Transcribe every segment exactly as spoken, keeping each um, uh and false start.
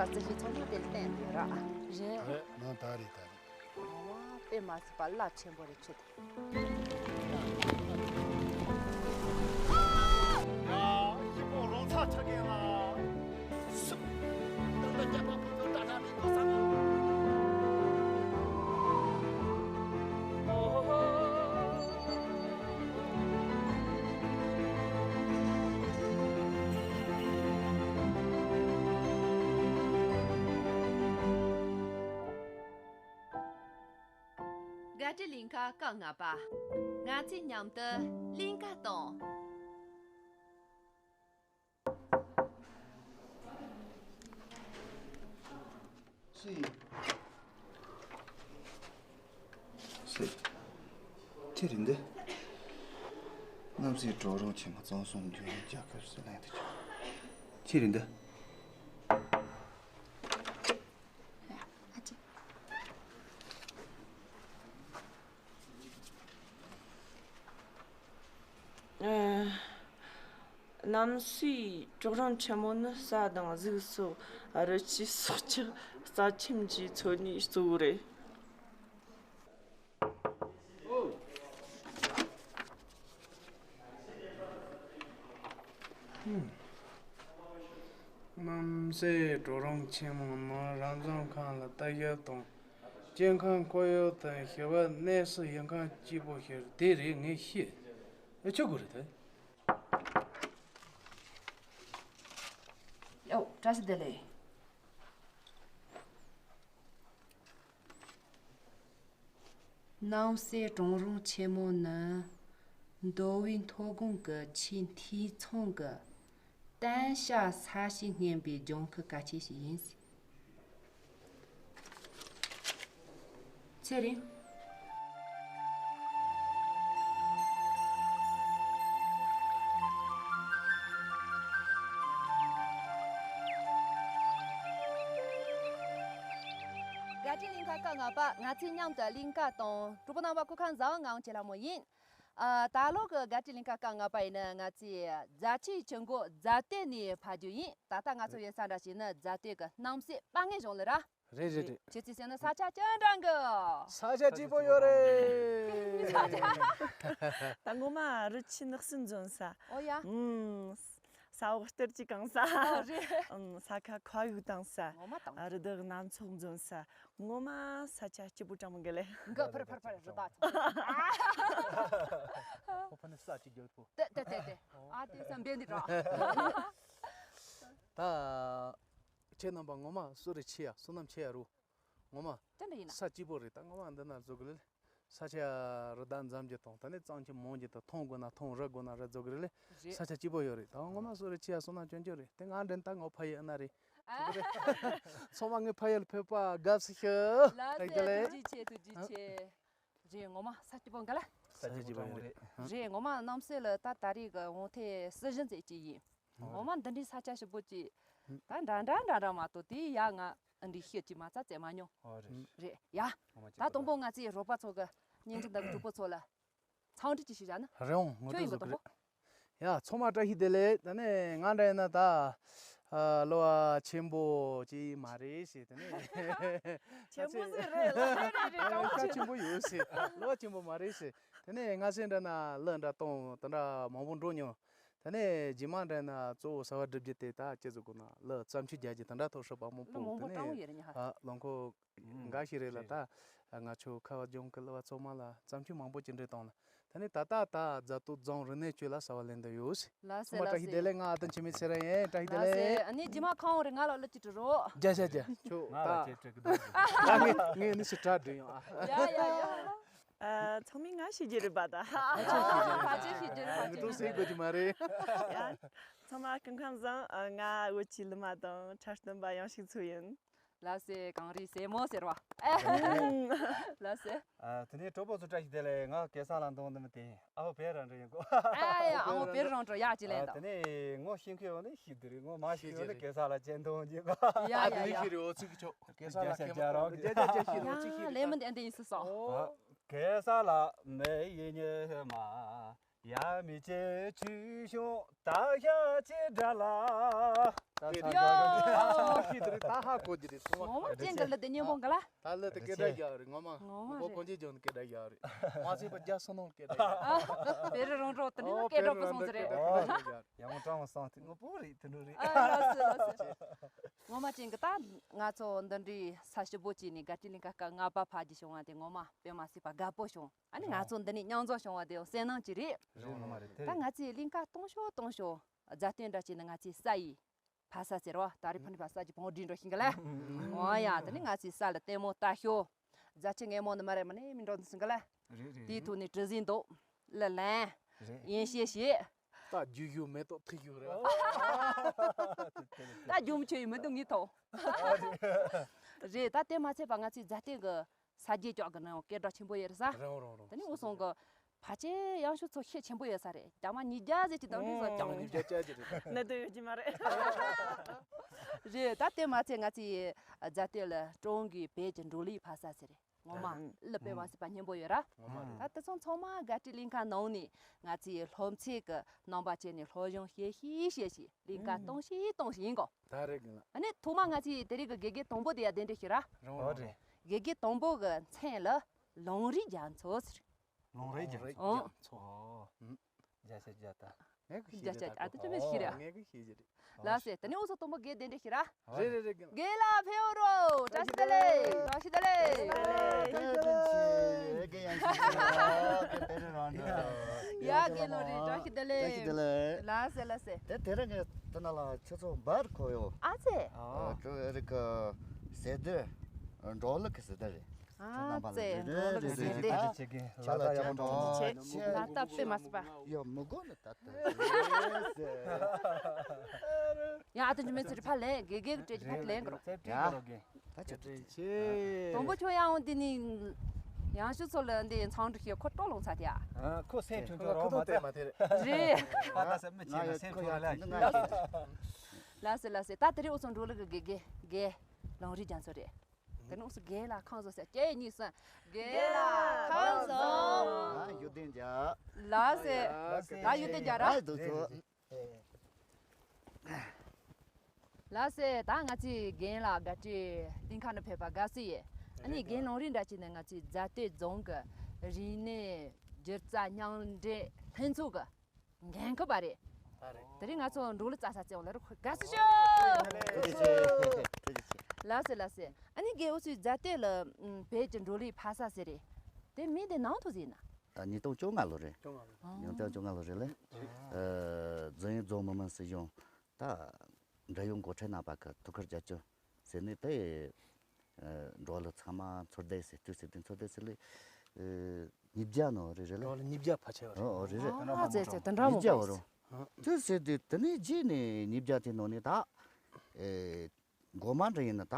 རྩི་ཤིང་ཚང་མ་དེ་ལ་བརྟེན་ཡོད་ར། རེད། རེད། ནང་ད་རེད་ད་རེད། ཨ་དཔེ་མ་སྲིད་པ་རླབས་ཆེན་པོ་རེད་ཁྱོད་དེ། ཡ། ཡི་པོ་རོང་ཚ་ཆ་གེ་ལ། སུ། ད་ལྟ་རྒྱ་པ་ཕུ་ཐུ་ཏྲ་ཏྲ་མི་གོ་ས་ནི། དགའ་སྤྲོའི་གླིང་ག་སྐབས་ལྔ་པ། ང་ཚོས་མཉམ་དུ་གླིང་ག་གཏོང་། སུ་ཡིན། སུ། ཁྱེད་རེད་འདི། གནམ་སའི་གྲོག་རོང་ཆེན་མོ་གཙང་གསུམ་འགྱུར་བའི་རྒྱལ་ཁབ་སུ་ལེན་དུ་བྱུང་། ཁྱེད་རེད་འདི། ཨ་ཅེ། ཨ། གནམ་སའི་གྲོག་རོང་ཆེན་མོ་ནི་ས་དང་གཟུགས་སོགས་རི་སྐྱེས་སྲོག་ཆགས་རྩ་ཁྱིམ་གྱི་འཚོ་གནས་གཙོ་བོ་རེད། གནམ་སའི་གྲོག་རོང་ཆེན་མོ་ནང་རང་བྱུང་ཁམས་ལ་ལྟ་ཞིབ་དང་། སྐྱེ་ཁམས་ཁོར་ཡུག་དང་ཞི་བའི་གནས་སུ་ཡུལ་ཁམས་སྐྱིད་པོ་ཞིག་དེ་རེད་ངས་ཤེས། ཨེ་ཆོག་གི་རེད་དེ། ཡོ། བཀྲ་ཤིས་བདེ་ལེགས། གནམ་སའི་གྲོག་རོང་ཆེན་མོ་ནི་མདོ་དབུས་མཐོ་སྒང་གི་ཆེས་འཐུས་ཚང་གི་བརྟན་བྱ་ས་གཤིས་སྙན་པའི་ལྗང་ཁུ་གལ་ཆེ་ཞིག་ཡིན། ཚེ་རིང་། དགའ་སྤྲོའི་གླིང་ག་སྐབས་ལྔ་པ། ང་ཚོས་མཉམ་དུ་གླིང་ག་དང་། གྲོགས་པོ་རྣམ་པ་སྐུ་ཁམས་བཟང་། ང་དབང་ཆེ་ལྷ་མོ་ཡིན། ཨ། ད་ལོ་གི་དགའ་སྤྲོའི་གླིང་ག་སྐབས་ལྔ་པ་ཡིན་ན་ང་ཚོས་རྫ་ཆུའི་ཆུ་མགོ་རྫ་སྟོད་ནས་ཕབ་རྒྱུ་ཡིན། ད་ལྟ་ང་ཚོ་ཡོད་ས་འདྲ་ཞིག་ནི་རྫ་སྟོད་ཀྱི་སྣང་སྲིད་དཔའ་ངན་གཞུང་ལ་ར། རེད་རེད་རེད། ཁྱེད་ཚོས་བཤད་ན་ས་ཆ་ཅི་འདྲ་གི། ས་ཆ་སྐྱིད་པོ་ཡོད་རེད། ས་ཆ། ད་ངོ་མ་རི་ཆུ་ནགས་གསེབ་འཛོམས་ས། ཨོ་ཡ། ཨུམ། ས་འོག་གཏེར་གྱིས་གང་ས། ཨོ་རེད། ཨུམ། ས་ཁ་ཁ་ཡུག་དྭངས་ས། ངོ་མ་དྭངས། རི་དྭགས་སྣ་ཚོགས་འཛོམས་ས། ངོ་མ་ས་ཆ་སྐྱིད་པོ་དྲང་མོ་གི་ལེ། འགའ་ཕར་ཕར་ཕར་རི་དྭགས་ཚོ། ཁོ་ཕ་ནི་ས་ཅིག་རྒྱབ་ཐུབ། ཏེ་ཏེ་ཏེ་ཏེ། ཨ་ཏེ་བསམ་པའི་འདི་དྲ། ད། ཁྱེད་རྣམ་པ་ངོ་མ་བསོད་རེ་ཆེ་ཡ། བསོད་ནམས་ཆེ་ཡ་རུ། ངོ་མ། དེ་འདྲ་ཡིན་ན། ས་སྐྱིད་པོ་རེད། ད་ངོ་མ་འདི་ན་བཟོ་གི་ལེ། ས་ཆ་རི་དྭགས་འཛོམས་རྒྱུ་དང་། ད་ནི་གཙང་ཆུ་མང་རྒྱུ་དང་། འཐུང་དགོས་ན་འཐུང་། རུལ་དགོས་ན་རུལ་བཟོ་གི་རེད་ལེ། རེད། ས་ཆ་སྐྱིད་པོ་ཡོད་རེད། ད་ངོ་མ་བསོད་རེ་ཆེ་ཡ། བསོད་ནམས་ཅན་ཅན་རེད། དེ་ང་འདྲེན་ད་ངོ་ཕ་ཡི་ཨ་ན་རེད། ཨ། ཚང་མ་ངའི་ཕ་ཡུལ་ཕེབས་པ་དགའ་བསུ་ཞུ། ལགས་སེ། ཐུགས་རྗེ་ཆེ། ཐུགས་རྗེ་ཆེ། རེད། ངོ་མ་ས་སྐྱིད་པོ་འགའ་ལ། ས་སྐྱིད་པོ་དྲང་མོ་རེད། རེད། ངོ་མ་རྣམ་སྲས་ལ་ད་ད་རེས་གི་འོང་ཐེངས་སྲིད་གཞུང་ཚེ་གཅིག་ཡིན། ངོ་མ་འདི་འདྲའི་ས་ཆ་ཞིབ་པོ་ཅིག་ད་འདྲ་འདྲ་འདྲ་འདྲ་མ་གཏོགས་དེ་ཡ་ང་འདི་ཤེས་ཀྱི་མ་རྩ་རྩེ་མ་མྱོང་། ཨོ་རེད། རེད་ཡ། ད་དང་པོ་ང་ཚོའི་རོགས་པ་ཚོ་གི་བརྙན་འཕྲིན་དང་གྲོགས་པོ་ཚོ་ལ་འཚམས་འདྲི་ཅིག་ཞུ་བྱ་ན། རེད་འོང་། ངོ་ཁྱོད་ཡིན་དུ་གོ་ཐོག་པོ། ཡ། ཚང་མ་བཀྲ་ཤིས་བདེ་ལེགས། ད་ནས་ང་འདྲ་ཡིན་ན་ད། ཨ། གླུ་བ་ཆེན་པོ་ཅིག་མ་རེད་ཟེར། དེ་ནས། ཆེན་པོ་ཟིག་རེད། ལ་རེད་རེད། གྲོགས་པོ་ཆེན་པོ་ཡོད་ཟེར། གླུ་བ་ཆེན་པོ་མ་རེད་ཟེར། དེ་ནས་ང་སེམས་འདྲ་ན་གླུ་འདྲ་གཏོང་དེ་འདྲ་མང་པོ་འགྲོ་མྱོང་། དེ་ནས་རྗེས་མ་འདྲ་ན་གཙོ་བོ་གསར་བ་སྒྲུབ་རྒྱུ་དེ་ད་ཅི་ཟེར་དགོས་ན། གླུ་བརྩམས་ཆོས་རྒྱག་རྒྱུ་དེ་འདྲ་ཐོག་ཧྲིལ་པོ་མང་པོ། གླུ་མང་པོ་དེ་ནས་བཏང་ཡོད་རེད་ཉ་ཧ། ཨ། ལོ་འཁོར་འགའ་ཞིག་རེད་ལ། ད་ང་ཆོ་ཁ་བ་ལྗོངས་ཀྱི་གླུ་བ་ཚང་མ་ལ་བརྩམས་ཆོས་མང་པོ་ཅིག་འབྲི་བཏང་ལ། ད་ནི་ད་ལྟ་ད་རྫ་སྟོད་རྫོང་རིག་གནས་ཅུས་ལ་གསར་བ་ལེན་འདོད་ཡོད། ལགས་སེ། ཚང་མ་བཀྲ་ཤིས་བདེ་ལེགས། ལགས་སེ། ང་ཨ་དོན་འཆི་མེད་ཚེ་རིང་ཡིན། བཀྲ་ཤིས་བདེ་ལགས་སེ། ལེགས། ཨ་ནི་རྗེས་མ་ཁོང་རེ་ང་ལ་གླུ་ཅིག་འབྲི་རོགས། རྒྱ་རྒྱ་རྒྱ། ཆོ་ད། ད་ངས་ངས་ནི་ཞིག་གྲ་འབྲི་ཡོང་ཨ། ཡ་ཡ་ཡ། ཨ། ཚང་མས་ང་ཤེས་ཀྱི་རེད་པ་ད། ཨ། ཕལ་ཆེར་ཤེས་ཀྱི་རེད། ཕལ་ཆེར་ཤེས་ཀྱི་རེད། ཕལ་ཆེར་ཤེས་ཀྱི་རེད། ཡ། ཚང་མ་སྐུ་ཁམས་བཟང་། ང་བོད་ཀྱི་གླུ་མ་དང་འཁྲབ་སྟོན་པ་ཡང་ཞིག་མཚོ་ཡིན། ལགས་སེ། གངས་རིའི་སྲས་མོ་ཟེར་བ། ལགས་སེ། ཨ། དེ་ནས་གྲོགས་པོ་ཚོ་བཀྲ་ཤིས་བདེ་ལེགས། ང་གེ་སར་ལ་འདོན་འདི་མི་དེ་ཨ་བོ་བེ་རང་འདྲ་ཡིན་གོ། ཨ་ཡ། ཨ་བོ་བེ་རང་འགྲོ་ཡག་ཅི་ལེན་ཨ། དང་། དེ་ནས་ངོ་ཤེས་མཁན་ཡོད་ནི་ཤེས་དེ་རེད། ངོ་མ་ཤེས་ཡོད་ནི་གེ་སར་ལ་ཅན་འདོན་གྱི་གོ། ཡ་ཡ་ཡ། ཤེས་རེད། འོ་ཚིག་ཆོག་གེ་སར་ལ་རྒྱ་ཁེ་མ་རྒྱ་རྒྱ་རྒྱ་ཤེས་རེད། འོ་ཚིག་ཤེས། ལེ་མི་འདི་འདི་ཡིན་སི་སོ། ཨ། གེ་སར་ལ་མེ་ཡི་ཉི་མ། ཡ་མི་ཅེ་ཆུ་ཤོང་ད་ཤ་ཅེ་དྲ་ལ། ད་ཡོ། ད་ཧ་གོ་རྒྱུ་རེད། ད་ཧ་གོ་རྒྱུ་རེད། ངོ་མ་ཅན་གི་ལི་དེ་སྙན་པོ་འགི་ལ། ད་ལི་དེ་སྐད་སྒྲ་ཡག་རེད། ངོ་མ་ངོ་མ་ངོ་རེད། གོང་ཆེན་ལྗོངས་ནི་སྐད་སྒྲ་ཡག་རེད། མ་ཟད་པ་རྒྱ་སོ་ནོ་སྐད་སྒྲ་ཡག་རེད། དེ་རུ་རང་རོགས་དེ་ནི་ཨོ་སྐད་སྒྲ་པོ་སོང་ཟེར་རེད། ཨོ། ཡང་མོ་ཀྲང་མོ་སོང་དེ་ངོ་བོ་རེད། དེ་འདྲ་རེད། ཨ་ལགས་སོ་ལགས་སོ། ངོ་མ་ཅན་གི་ད་ང་ཚོ་འདི་འདྲའི་ས་ཞིབ་པོ་ཅིག་ནས་དགའ་སྤྲོའི་གླིང་ག་སྐབས་ལྔ་པ་ཕ་གི་བྱུང་བ་དེ་ངོ་མ་དཔེ་མ་སྲིད་པ་དགའ་པོ་བྱུང་། ཨ་ནི་ང་ཚོ་འདི་ནས་མཉམ་འཛོམས་བྱུང་བ་དེ་སེམས་ནང་གི་རེད། རེད། ངོ་མ་རེད། དེ་ད་རེད། ང་ཚོའི་གླིང་ག་སྟོང་ཤོག་སྟོང་ཤོག་རྫ་སྟོད་འདྲ་ཅིག་ནི་ང་ཚོའི་ས་ཡི་ཕ་ས་ཟེར་བ། ད་རེས་ཕ་ནི་ཕ་ས་ཀྱི་བོང་འདྲི་འགྲོ་ཤིང་གི་ལ། ཨོ་ཡ། དེ་ནི་ང་ཚོའི་ས་ལ་ལྟད་མོ་ལྟ་ཤོག། རྫ་ཆུ་སྔོན་མོ་ནི་མ་རེད། མ་ནི་མི་འགྲོ་འདི་སུན་གི་ལ། རེད་རེད། དེའི་ཐོག་ནས་གྲུ་གཟིངས་འདུག་ལ་ལན། རེད། ཡན་ཤེས་ཤེས། ད་རྒྱུ་ཡུ་མེ་ཏོག་ཐིག་ཡུ་རེད། ད་རྒྱུ་མི་ཆོས་ཡུ་མེ་ཏོག་ངའི་ཐོག་རེད། ད་དེ་མ་ཚད་པ་ང་ཚོའི་རྫ་སྟོད་གི་ས་རྒྱས་ཀྱོག་གི་ནང་སྐད་གྲགས་ཆེན་པོ་ཡོད་རེད་ས། རང་རང་རང་། དེ་ནི་འུ་སོང་གི་ཕལ་ཆེར་ཡང་ཤུ་ཚོ་ཤེད་ཆེན་པོ་ཡོད་ས་རེད། རྒྱ་མ་ཉིས་བརྒྱ་ཟེར་གྱི་དང་འདྲ་ས་ཀྱང་ཉིས་བརྒྱ་ཅག་གི་རེད། གནད་དོན་ཡོད་ཀྱི་མ་རེད། རེད། ད་དེ་མ་ཚད་ང་ཚོའི་རྫ་སྟོད་ལ་ཀྲོང་གི་བོད་ཀྱི་འབྲོག་གླུའི་ཕ་ས་ཟེར་རེད། ངོ་མ་ཨང་། ལི་པེ་བ་སི་པ་སྙན་པོ་ཡོད་ར། ངོ་མ་རེད། ད་དེ་ཚོ་ཚང་མ་དགའ་སྤྲོའི་གླིང་ག་ནང་ནས་ང་ཚོའི་སློབ་ཚན་གི་རྣམ་པ་བྱས་ནས་སློབ་སྦྱོང་བྱེད་ཤེས་བྱེད་ཤེས་གླིང་ག་གཏོང་ཤེས་གཏོང་ཤེས་ཡིན་གོ། ད་རེད་གི་ལ། ཨ་ནི་ཐོག་མ་ང་ཚོའི་དེ་རིང་གི་དགེ་རྒན་དང་པོ་དེ་ཡ་གདན་འདྲེན་ཞུ་ར། རང་ཨོ་རང་རེད། རང་། དགེ་རྒན་དང་པོ་གི་མཚན་ལ་ལུང་རིགས་རྒྱ་མཚོ་ཟེར། ལུང་རིགས་རྒྱ་ལུང་རིགས་མཚོ། རྒྱ་མཚོ། ཨོ། ཨུ། རྒྱ་ཆེ་རྒྱ་ད། ངས་གི་ཤེས་རྒྱ་ཆེ་ཨ་ད་ཅི་མི་ཤེས་ར། ངས་གི་ཤེས་རྒྱ་རེད། ལགས་སེ། དེ་ནས་འུ་ཚོ་དང་པོ་དགེ་གདན་འདྲེན་ཞུ་ར། རེད་རེད་རེད། རྒན་ལགས་ཕེབས་རོགས། བཀྲ་ཤིས་བདེ་ལེགས། བཀྲ་ཤིས་བདེ་ལེགས། རྒན་ཡང་ཞིག་རྒན་ཡང་ཞིག་རྒན་རང་འདྲ། ཡ་རྒན་ལགས་རེད། བཀྲ་ཤིས་བདེ་ལེགས། བཀྲ་ཤིས་བདེ་ལེགས། ལགས་སེ་ལགས་སེ། དེ་དེ་རིང་གི་དེ་ན་ལ་ཁྱོད་ཚོ་འབར་གོ་ཡོ། ཨ་ཙེ། ཨ་ཀྲུ་རིག་གི་ཟེར་དེ་འབྲོག་ལུག་གི་ཟེར་དེ་རེད། ཨ་ཙེ། འགྲོ་ལ་གི་ཟེར་དེ། ཆ་ལ་ཡག་པོ་འགྲོ། ཆེ། ལ་ད་དཔེ་མ་སྲིད་པ། ཡ་མི་དགོས་ནི་ད་ལྟ། ཡ་ཨ་ཏུ་འཇུ་མེད་ཚུར་ཕ་ལེན་དགེ་དགེ་གི་སྤྲད་ཀྱི་ཕ་ལེན་གི་རོ། ཡ། ད་ཆ་ཏུ་ཏུ། དང་པོ་ཁྱོད་ཡང་འོང་དེ་ནི་ཡང་ཞུ་ཚོ་ལ་འདི་ཚང་འགྲིག་ཤེས་ཁོ་སྤྲོ་ལོང་ཚ་དེ་ཡ། ཁོ་སེམས་ཆུང་ཆུང་རོགས་མ་ཚད། རེད། ང་ཡ་ཁོ་ཡ་ཐུང་ང་ཡ། ལགས་སེ་ལགས་སེ། ད་དེ་རིང་འུ་ཚོ་འགྲོ་ལུགས་གི་དགེ་དགེ་ལུང་རིགས་རྒྱ་མཚོ་རེད། དེ་ནི་འུ་ཚོ་རྒན་ལགས་ཁམས་བཟང་ཟེར་ཁྱེད་གཉིས་སམ། རྒན་ལགས་ཁམས་བཟང་། ཨ་ཡུ་ཏན་རྒྱ། ལགས་སེ། ད་ཡུ་ཏན་རྒྱ་ར། ཨ་འདུག་ཚོ། ལགས་སེ། ད་ང་ཚོའི་རྒན་ལགས་དགའ་སྤྲོའི་གླིང་ག་ནས་ཕེབས་པ་དགའ་བསུ་ཡོད། ཨ་ནི་རྒན་ལུང་རིགས་འདྲ་ཅིག་ནས་ང་ཚོའི་རྫ་སྟོད་རྫོང་གི་རིག་གནས་སྒྱུ་རྩལ་མཉམ་འབྲེལ་ལྷན་ཚོགས་ཀྱི་འགན་འཁུར་བ་རེད། ད་རེད། དེ་རིང་ང་ཚོ་འབྲོག་གླུ་རྩ་ས་བཙལ་བ་ལ་རུ་དགའ་བསུ་ཞུ། ཐུགས་རྗེ་ཆེ། ཐུགས་རྗེ་ཆེ། ལགས་སེ་ལགས་སེ། ཨ་ནི་རྒན་འུ་ཚོའི་རྫ་སྟོད་ལ་ཨུམ་བོད་ཀྱི་འབྲོག་གླུའི་ཕ་ས་ཟེར་རེད། དེ་མིང་དེ་ནང་དུ་ཟིན་ན། ཨ་ཉིས་སྟོང་བཅོ་ལྔ་ལོ་རེད། བཅོ་ལྔ་ལོ། ཉིས་སྟོང་བཅོ་ལྔ་ལོ་རེད་ལེ། ཨ་རྫོང་ཡོངས་རྫོང་མི་དམངས་སྲིད་གཞུང་ད་འབྲེལ་ཡོད་འགོ་ཁྲིད་རྣམ་པ་གི་ཐུགས་ཁུར་རྒྱབ་སྐྱོར་ཟེར་ནས་དེ། ཨ་འབྲོག་གླུ་ཚང་མ་ཚོར་སྡེ་ཟེར་དུས་ཟེར་དུས་ཚོར་སྡེ་ཟེར་ལེ། ཨ་ཉིས་བརྒྱ་ནང་རེད་རེད་ལེ། འབྲོག་གླུ་ཉིས་བརྒྱ་ཕལ་ཆེ་བ་རེད། ཨོ་ཨོ་རེད་རེད། ཨ་ཙེ་ཙེ་དེ་འདྲ་མོ་ཉིས་བརྒྱ་བ་རེད། དུས་ཟེར་དུས་དེ་ནས་རྗེས་ནས་ཉིས་བརྒྱ་དེ་ནང་ནས་ད། ཨེ་འགོ་མ་འདྲ་ཡིན་ན་ད་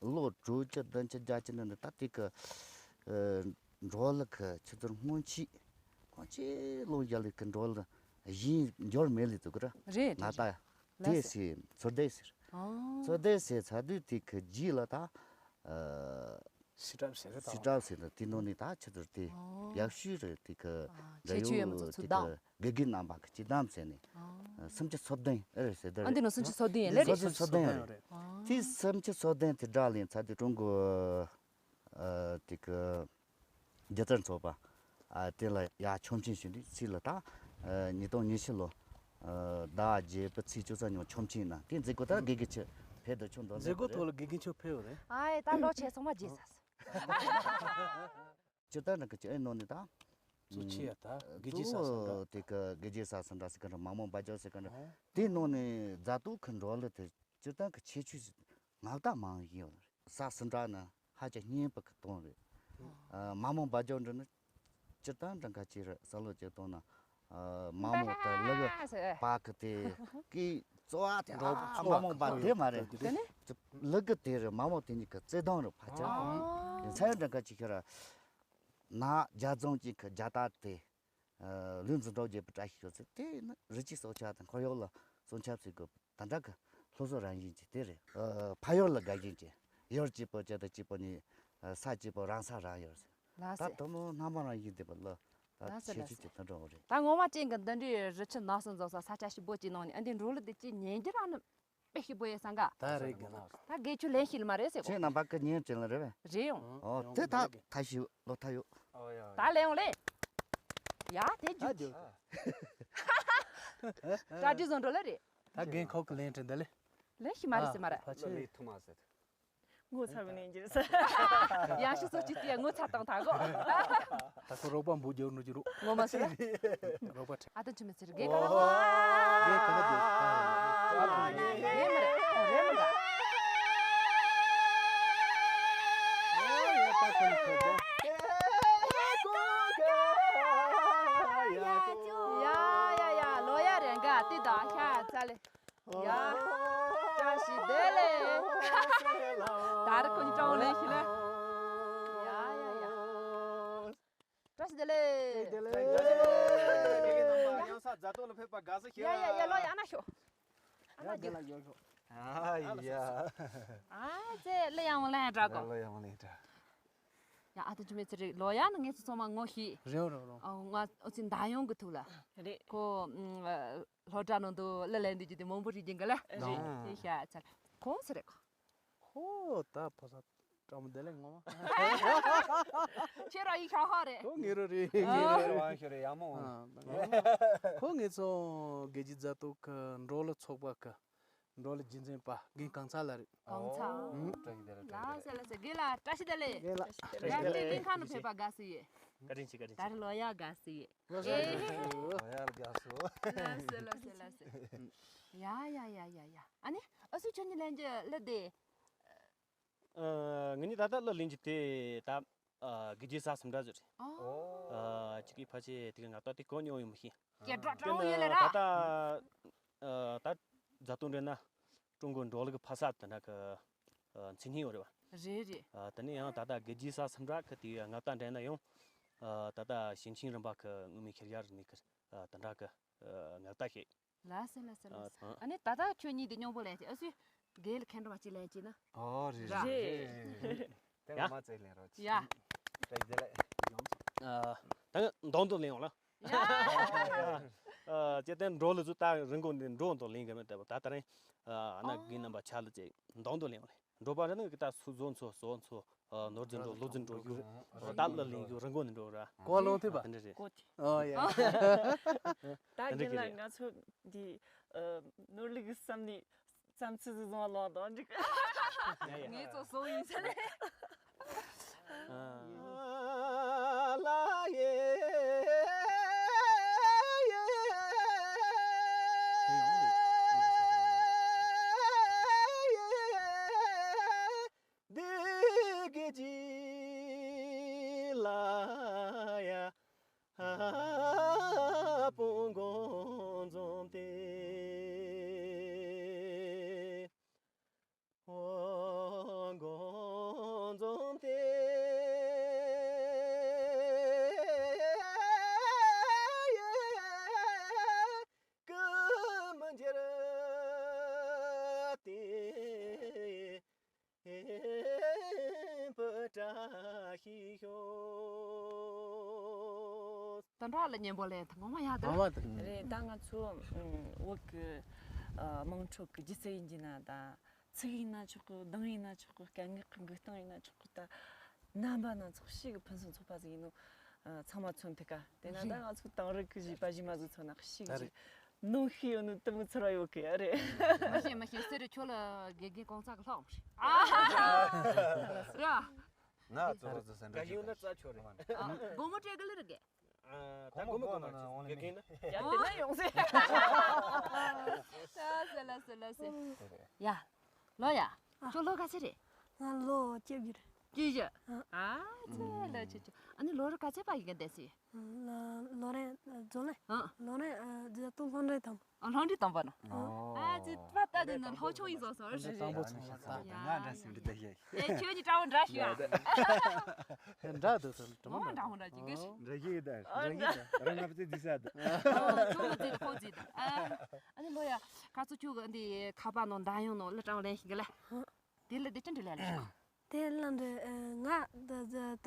ལོ་དྲུག་ཅུ་བདུན་ཅུ་བརྒྱད་ཅུ་ནང་ནས་ད་དེ་གི་ཨེ་འབྲོག་གླུ་གི་ཆུ་ཚོད་སྔོན་ཆད་ཁོང་ཆེ་ལོ་རྒྱ་ལི་གི་འབྲོག་གླུ་གཞན་འབྱོར་མེད་ལི་དུ་གི་ར། རེད་ང་རེད་ད་རེད། དེ་ལགས་སེ། ཟེར་ཚོར་སྡེ་ཟེར། ཨོ། ཚོར་སྡེ་ཟེར་ཚར་དུས་དེ་གི་རྗེས་ལ་ད་ཨ་སི་ཊབ་ཟེར་རེད་ད། སི་ཊབ་ཟེར་ད་དེ་ནང་ནས་ད་ཆུ་ཚོད་དེ་ཨོ། ཡག་ཤོས་རེད། དེ་གི་ཨ་འབྲེལ་ཁྱད་ཆོས་ཡོད་མི་ཚོ་ཡོད་ཚུལ་དེ་གི་དགེ་རྒན་རྣམ་པ་གི་སྤྱི་བསྡོམས་ཟེར་ནས་ཨོ། སུམ་ཅུ་སོ་བདུན་ཨེ་རེད་ཟེར་ད་ཨ་འདི་རེད། ནང་སུམ་ཅུ་སོ་བདུན་ཡིན་ལེ་རེད། སུམ་ཅུ་སོ་བདུན་རེད། ཨོ། དེ་སུམ་ཅུ་སོ་བདུན་དེ་འདྲ་ལེན་ཚར་དུས་ཀྲུང་གོ་ཨ་དེ་གི་སྒྱུ་རྩལ་ཚོགས་པ་ཨ་དེ་ལ་ཡ་ཆོག་མཆན་ཞུས་ནས་ཚིག་ལ་ད་ཨ་ཉིས་སྟོང་ཉི་ཤུ་ལོ་ཨ་ཟླ་བརྒྱད་པའི་ཚེས་བཅུ་རྩ་གཉིས་ཆོག་མཆན་གནང་། དེ་མཛད་སྒོ་ད་དགེ་རྒན་ཆོས་ཕེབས་དུ་ཆོག་འདུག་མཛད་སྒོ་ཐོག་ལ་དགེ་རྒན་ཆོས་ཕེབས་ཡོད་རེད། ཨ་ཡེ་ད་འགྲོ་ཆེ་ཚང་མ་རྗེས་ས་སོ། སྤྱིར་བཏང་རང་གི་ཅི་ཨེ་ནོ་ནི་ད། གཙོ་ཆེ་ཡ་ད་དགེ་རྒན་ས་སུ་འདྲ། དེ་གི་དགེ་རྒན་ས་སུ་འདྲ་ཟེར་གི་འདྲ། མ་མོ་འབའ་ཇོ་ཟེར་གི་འདྲ། ཨོ། དེ་ནང་ནས་རྫ་སྟོད་ཁི་འགྲོ་ལི་དེ་སྤྱིར་བཏང་གི་ཁྱད་ཆོས་ང་ད་མང་ཡིན་ཡོད་རེད། ས་སུ་འདྲ་ནི་ཧ་ཅང་སྙན་པ་གི་གཏོང་རེད། ཨ་མ་མོ་འབའ་ཇོ་འདྲ་ནི་སྤྱིར་བཏང་འདྲ་འགའ་ཅིག་རེད། ས་ལོ་ཅིག་གཏོང་ན་ཨ་མ་མོ་དང་ལི་གི་པ་གི་དེ་གི་ཙོ་བ་དེ་ཨ་མ་མོ་འབའ་དེ་མ་རེད། དེ་ནི་ལི་གི་དེ་རེད། མ་མོ་དེ་གཉིས་ཀྱི་བརྩེ་དུང་རེད་ཕལ་ཆེར། ཨོ། ཚན་འདྲ་འགའ་ཅིག་ཁྱེར་ན་རྒྱ་རྫོང་གཅིག་གི་རྒྱ་སྟག་དེ། ཨ་ལུས་འཛིན་གྲོགས་བརྒྱད་པའི་བཀྲ་ཤིས་ཤོག་ཚེ་དེ་ནི་རི་སྐྱེས་སྲོག་ཆགས་དང་འཁོར་གཡོག་ལ་སྲུང་སྐྱོབ་བྱེད་དགོས་པ་དེ་འདྲ་གི་སློབ་གསོ་རང་བཞིན་གྱི་དེ་རེད། ཨ་ཕ་ཡུལ་ལ་དགའ་ཞེན་གྱི་ཡུལ་གཅིག་པོ་སྤྱི་ཚོགས་གཅིག་པོ་ནས་ཨ་ས་གཅིག་པོ་རང་ས་རང་ཡུལ་ཟེར། ལགས་ད་སེ། དུ་མོ་སྣ་མང་རང་བཞིན་དེ་པ་ལ་ད་ལགས་སེ་ཁྱད་ཆོས་ལགས་སེ། དེ་དེ་འདྲ་བོ་རེད། ད་ངོ་མ་ཅན་གྱི་འདི་འདྲའི་རི་ཆུ་ནགས་གསུམ་འཛོམས་ས་ས་ཆ་ཞིབ་པོ་ཅིག་ནང་ནས་ཨ་འདི་འགྲོ་ལུགས་དེ་ཅི་ཉན་རྒྱུ་ར་ནི། དཔེ་ཞིག་པོ་ཡོད་སང་ག་ད་རེད་གི་ན། ད་དགེ་ཆུ་ལེན་ཤིག་ལ་མ་རེད་ཟེར་གོ་ཁྱེད་རྣམ་པ་ཀི་ཉིན་ཅན་ལ་རེད་བས། རེད་ཡོང་། ཨོ་དེ་ད་ད་ཞིག་ལོ་ད་ཡོད། ད་ལེན་ཡོང་ལེ། ཡ་དེ་རྒྱུ་རྒྱུ། གྲ་སྒྲིག་བཟོ་འགྲོ་ལ་རེད། ད་རྒན་ཁོག་གི་ལེན་དྲན་ད་ལེ། ལེན་ཤིག་མ་རེད་ཟེར་མ་རེད། ཕ་ཆེ་ལེ་ཐུ་མ་ཟེར། ངོ་ཚ་བའི་ནས་འགྱུར་ས། ཡང་ཞིག་སོ་ཅི་དེ་ངོ་ཚ་བཏང་ཐག་གོ་ད་ཁོ་རོགས་པ་འབུ་རྒྱབ་ནུ་ཅི་རུ། ངོ་མ་ཟེར། རོགས་པ་ཁྲིད། ཨ་ད་ཆུ་མི་ཚེར་དགེ་ག་ར་བ། དགེ་ག་ལ་དགེ། དགེ་མ་རེད་རེད་མ་རེད། ཡ་ཡ་ཡ་ལོ་ཡ་རེ་འགའ་ཏི་ད་ཤ་ཚ་ལེ། ཡ། བཀྲ་ཤིས་བདེ་ལེགས། ད་རེས་ཁོ་གཉིས་སྤྲང་བོ་ལེན་ཤིག་ལེ། ཡ་ཡ་ཡ། བཀྲ་ཤིས་བདེ་ལེགས། བདེ་ལེགས། ཡང་ས་མཛའ་དོན་ལ་ཕེབས་པ་དགའ་བསུ་ཞུ། ཡ་ཡ་ཡ་ལོ་ཡ་ན་ཤོ། ཨ་ན་རྒྱུ། ཨ་ཡ། ཨ་ཙེ་ལེ་ཡང་བ་ལེན་དྲ་གོ་ལོ་ཡ་མ་ལེན་དྲ། ཡ་ཨ་ཏི་ཆུ་མེ་ཚེ་རིག་ལོ་ཡ་ནི་ངེད་ཚོ་ཚང་མ་ངོ་ཤེས། རེད་རེད་རེད། ཨ་ང་ཨོ་ཙི་མདའ་ཡོང་གི་ཐུག་ལ། རེད། ཁོ་ཨ་སློབ་གྲྭ་ནང་དུ་གླུ་ལེན་དུས་ཀྱི་དེ་མང་པོ་རིག་གིན་ག་ལ། རེད། དེ་ཤ་ཚ་ཁོང་ཚེ་རེད་ཁོ། ཁོ་ད་ཕོ་ས་སྤྲང་མོ་བདེ་ལེགས་ངོ་མ། ཁྱེད་རང་ཡིག་ཤ་ཧ་རེད། ཁོ་ངེད་རོ་རེད། ཨ། ཁྱེད་རང་ཤ་རེད་ཡ་མོ། ཨ་ཁོ་ངེད་ཚོ་དགེ་རྒྱས་མཛའ་གཏུག་གི་འབྲོག་གླུ་ཚོགས་པ་གི་འབྲོག་གླུ་རྒྱུན་འཛིན་པ་རྒན་གངས་ཚང་ལགས་རེད། གངས་ཚང་། ཨོ། བཀྲ་ཤིས་བདེ་ལེགས། ལགས་སེ་ལགས་སེ་རྒན་ལགས་བཀྲ་ཤིས་བདེ་ལེགས། རྒན་ལགས། ཡ་དེ་ལིང་ཁང་དུ་ཕེབས་པ་དགའ་བསུ་ཡོད། བཀའ་དྲིན་ཆེ་བཀའ་དྲིན་ཆེ། ད་རེས་ལོ་ཡ་དགའ་བསུ་ཡོད། ལགས་སོ། ཨེ། ལོ་ཡ་དགའ་བསུ། ལགས་སེ་ལགས་སེ་ལགས་སེ། ཡ་ཡ་ཡ་ཡ་ཡ། ཨ་ནི་ཨ་སུ་ཁྱོད་གཉིས་ལེན་རྒྱུ་གླུ་དེ། ཨ། ང་གཉིས་ད་ལྟ་གླུ་ལེན་རྒྱུ་དེ་ད་ཨ་དགེ་རྒྱས་ས་སུམ་འདྲ་ཟེར། ཨོ། ཨ་ཅིག་གིས་ཕལ་ཆེར་དེ་ག་ང་ད་དེ་གོ་མྱོང་ཡོད་མི་ཤེས། སྐད་གྲགས་དྲང་པོ་ཡོད་ལེ་ར། ད་ལྟ་ཨ་ད་མཛའ་གཏུག་འདྲ་ན་ཀྲུང་གོའི་འབྲོག་གླུ་གི་ཕ་ས་དེ་འདྲ་གི་ཨ་མཚན་སྙན་ཡོད་རེད་བ། རེད་རེད། ཨ་དེ་ནས་ཡང་ད་ལྟ་དགེ་རྒྱས་ས་སུམ་འདྲ་གི་དེ་ང་ད་འདྲ་ན་ཡང་ཨ་ད་ལྟ་ཞིང་ཆེན་རིམ་པ་གི་མངོན་མེད་ཤེས་ཡར་ནི་གི་ཨ་དེ་འདྲ་གི་ཨ་ང་ད་ཤེས། ལགས་སེ་ལགས་སེ་ལགས་སེ། ཨ་ནི་ད་ལྟ་ཁྱོད་གཉིས་དེ་སྙོམས་པོ་ལེན་ཅིག་ཨ་སུས་རྒན་ལ་ཁེངས་དྲེགས་པ་ཅིག་ལེན་ཅིག་ན། ཨོ་རེད་ར། རེད། དེ་ཡ། ང་མ་རྩེ་ལེན་རོགས་ཅིག་ཡ། རེད་དེ་ལེ། ཨ་ད་ང་མདང་དུ་ལེན་འོང་ལ། ཡ། ཨ་ཅེ་དེ་འབྲོག་གླུ་ཚོ་ད་རིང་གོང་ནས་འབྲོག་དུ་ལེན་གི་མེད་དེ་ད་ད་རིང་ཨ་ན་རྒན་རྣམ་པ་ཆ་ལ་ཅེ་མདང་དུ་ལེན་འོང་ལེ། འབྲོག་པ་རེད་ན་གི་ད་སུ་བཟོ་ཚོ་བཟོ་ཚོ་ནོར་འཛིན་འགྲོ་ལོ་འཛིན་འགྲོ་ཡུ་རེད། ད་ལ་ལིང་ཡུ་རང་གོ་ནི་འགྲོ་ར། གོ་ལོང་ཐིབ་པ། དེ་འདྲ་རེད། གོ་ཐི། ཨོ་ཡ། ད་དེ་འདྲ་གི་རེད། རྒན་ལགས་ང་ཚོ་འདི་ནོར་ལུག་གི་བསམ་ནི་བསམ་ཚུལ་ཟིག་བཟུང་བ་ལོང་དང་འགྲིག་ཡ་ཡ། ངས་ཚོ་བཟོ་ཡིན་ཟེར་ནས། ལ་ཡེ། འདི་གི་ཅི་ལ་ཡ། ཨ་པོ་འགོ་འཛོམས་ཏེ། འོ་འགོ་འཛོམས་ཏེ། སྐུ་མི་འགྱུར་ཏེ། བཀྲ་ཤིས་ཤོག་ད་འདྲ་ལ་སྙན་པོ་ལེན་ཐུབ་ངོ་མ་ཡག་འདུག་ངོ་མ་དང་། རེད། ད་ང་ཚོ་ཨ་བོད་གི་ཨ་དམངས་ཁྲོད་གི་སྒྱུ་རྩལ་ཡིན་གྱི་ན་ད་ཚིག་ཡིན་ན་ཆོག་གི། གདངས་ཡིན་ན་ཆོག་གི། སྐད་ངག་གི་འགུལ་སྟངས་ཡིན་ན་ཆོག་གི། ད་རྣམ་པ་སྣ་ཚོགས་ཤིག་གི་ཕུན་སུམ་ཚོགས་པ་ཟིག་ཡིན་ནོ། ཨ་ཚང་མ་མཚོན་ཐུབ་ཀ་དེ་ན་ད་ང་ཚོ་དེང་རབས་གི་གཞས་པ་གཞས་མ་ཟིག་མཚོན་ན་ཤིག་ད་རེད། ནོ་ཤི་ཡོད་ནོ་དུ་མི་ཚོར་བ་ཡོད་གི་ཡ་རེད། མ་ཤེས་མ་ཤེས་ཟེར་རེ་ཁྱོད་ལ་དགེ་རྒན་གོང་ཚ་གི་ལྷག་མ་ཤེས། ཨ་ར། ང་གཙོ་བོ་ཚོ་སེམས་ཁྲལ་རྒན་ཡོད་ན་རྩ་ཆོད་རེད། སྒོར་མོ་སྤྲད་གི་ལེ་རེད་གི། ཨ་ད་སྒོར་མོ་གོ་མ་ཆོད་དགེ་རྒན་ན། ཡ་དེ་ན་ཡོང་ཟེར། ལ་སེ་ལ་སེ་ལ་སེ། ཡ། ལོ་ཡ། ཨ། ཁྱོད་ལོ་ག་ཚོད་རེད། ང་ལོ་བཅུ་བཞི་རེད། བཅུ་བཞི། ཨ། ཨ་ཚེ་ལོ་ཆུ་ཆུ། ཨ་ནི་ལོ་རེ་ག་ཚོད་པ་ཡི་གེ་བསྡད་སི། ལོ་རེ་རྫོང་ལེ། ཨ། ལོ་རེ་རྫོང་དང་ལྷོ་འདྲེ་དང་། ཨ་ལྷོ་འདྲེ་དང་པ་ན། ཨ་ཚེ་པ་ད་དེ་ནི་ལྷོ་ཕྱོགས་ཡིན་བཟོ་སོང་རེད། དང་པོ་ཚོང་ལ་ད། ང་འདྲ་སེམས་འདྲི་ད་ཤེས། ཨེ་ཁྱོད་ཀྱི་དྲ་བ་འདྲ་ཞིག་ཨ། འདྲ་འདུག་ཟེར་དྲི་མ་འདྲ་འདྲ་འདྲ་ཅིག་གི་ཞིག་འདྲ་ཤེས་ད། འདྲ་ཤེས་ད་རང་ང་བཙས་འདི་ས་ད། ཨ་ཁྱོད་ལ་བཙས་ཁོ་བཙས་ད། ཨ་ནི་ལོ་ཡ་ཁ་ཚོ་ཁྱོད་གི་འདི་ཁ་པར་ནང་འདྲ་ཡོང་ནོ་ལ་དྲ་བ་ལེན་ཞིག་གི་ལ། དེ་ལ་དེ་ཅི་འདྲི་ལ་ལ། དེ་ལ་འདི་ང་ད་ད་ད་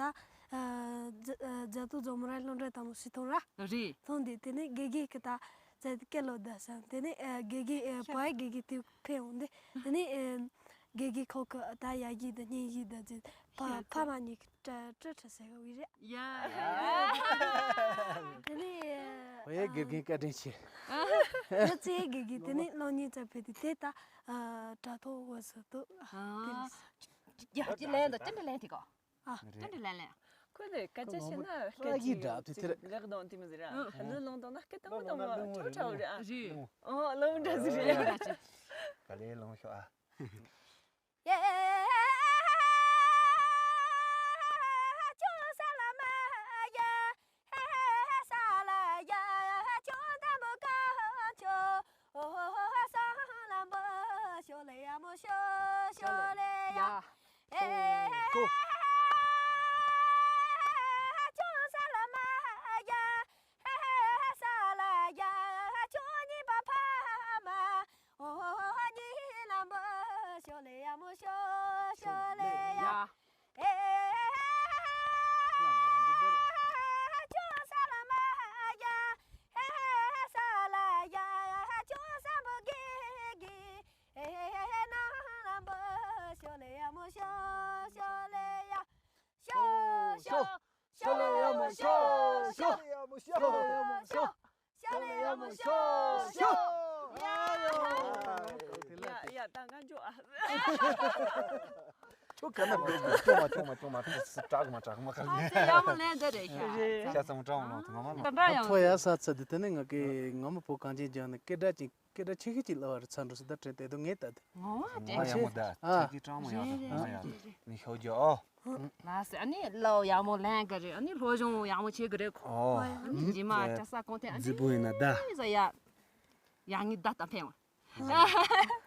ད་ད་ད་རྫོང་མོ་ར་ལོ་འདྲེ་དང་མོ་ཞིག་ཐོང་ར། རེད། ཐོང་དེ་དེ་ནས་དགེ་རྒན་གི་ད་ ཙེ་ཏི་ཀེ་ལོ་ད་སང་དེ་ནས་ཨ་དགེ་རྒན་ཨ་བ་ཡ་དགེ་རྒན་དེ་ཕེ་འོང་དེ་དེ་ནས་ཨ་དགེ་རྒན་ཁོ་ཁོ་ད་ཡ་གི་ད་སྙིང་གི་ད་ཙེ་ཕ་ཕ་མ་གཉིས་ཀྱི་ཏྲ་ཏྲ་ཏྲ་ཟེར་གི་རེད། ཡ། དེ་ནས་ཨ་བ་ཡ་དགེ་རྒན་བཀའ་དྲིན་ཆེ། ང་ཚེ་དགེ་རྒན་དེ་ནས་སློབ་གཉེར་ཙམ་ཕེ་དེ་དེ་ད་ཨ་དྲ་ཐོག་འོད་ཟེར་དུ་ཨ་དེ་ནས་ཡ་ཅི་ལན་ད་ཅི་འདྲ་ལན་དེ་གོ་ཨ། ཅི་འདྲ་ལན་ལན། ཁོས་ནི་སྐད་ཆ་བཤད་ན་སྐད་ཀྱི་འདྲ་དེ་དེར་ལེགས་གདོང་དེ་མི་ཟེར་ཨ། ལུས་ལོང་དང་ན་སྐད་དང་མི་དང་མ་ཁྲོ་ཁྲ་བོ་རེད་ཨ། རེད། ཨོ་ལོང་འདྲ་ཟིག་རེད། ག་ལེ་ལོང་ཤོག་ཨ། ཤོ་ལེ་ཡ་མོ་ཤོ་ཤོ་ལེ་ཡ། ཤོ་ཤོ་ཤོ་ལེ་ཡ་མོ་ཤོ་ཤོ། ཤོ་ལེ་ཡ་མོ་ཤོ་ཤོ། ཤོ་ལེ་ཡ་མོ་ཤོ་ཤོ། ཡ་ཡ་ད་ང་འཇོག་ཨ། ཁྱོད་ག་ན་འགྲོ་དགོས། ཅོ་མ་ཅོ་མ་ཅོ་མ་ཏི་སི་དྲག་མ་དྲག་མ་ཁ་ཨ་ཙི་ཡ་མོ་ལན་འདི་རེད་ཤ། ཤ་ཚང་དྲང་ལོང་དུ་ང་མ་ལོང་། ད་འདྲ་ཡང་ཐོ་ཡ་ས་ཚ་འདི་དེ་ནས་ང་གི་ང་མ་པོ་གངས་ཅན་ལྗོངས་ནས་སྐད་སྒྲ་ཅིག་སྐད་སྒྲ་ཆེ་ཤོས་ཅིག་ལབ་པ་རེད། ཚ་འགྲོ་སི་ད་དྲན་དེ་དུ་ངས་ད་དེ། ངོ་མ་དྲན་ཆེ། ཡ་མོ་ད་ཨ། ཆ་གི་དྲང་མོ་ཡ་རེད། ད་ང་ཡ་ནི་ཤོ་རྒྱ་ཨོ། ལགས་སེ་ཨ་ནི་ལོ་ཡ་མོ་ལན་ག་རེད། ཨ་ནི་སློབ་སྦྱོང་ཡ་མོ་བྱེད་གི་རེད་ཁོ། ཨོ། ཨ་ནི་རྗེས་མ་ཨ་ཅག་ས་གོང་ཐེངས་ཨ་ནི་རྫི་པོ་ཡིན་ན་ད། ཡ་ཡ་ངའི་ད་ད་ཕན་བ།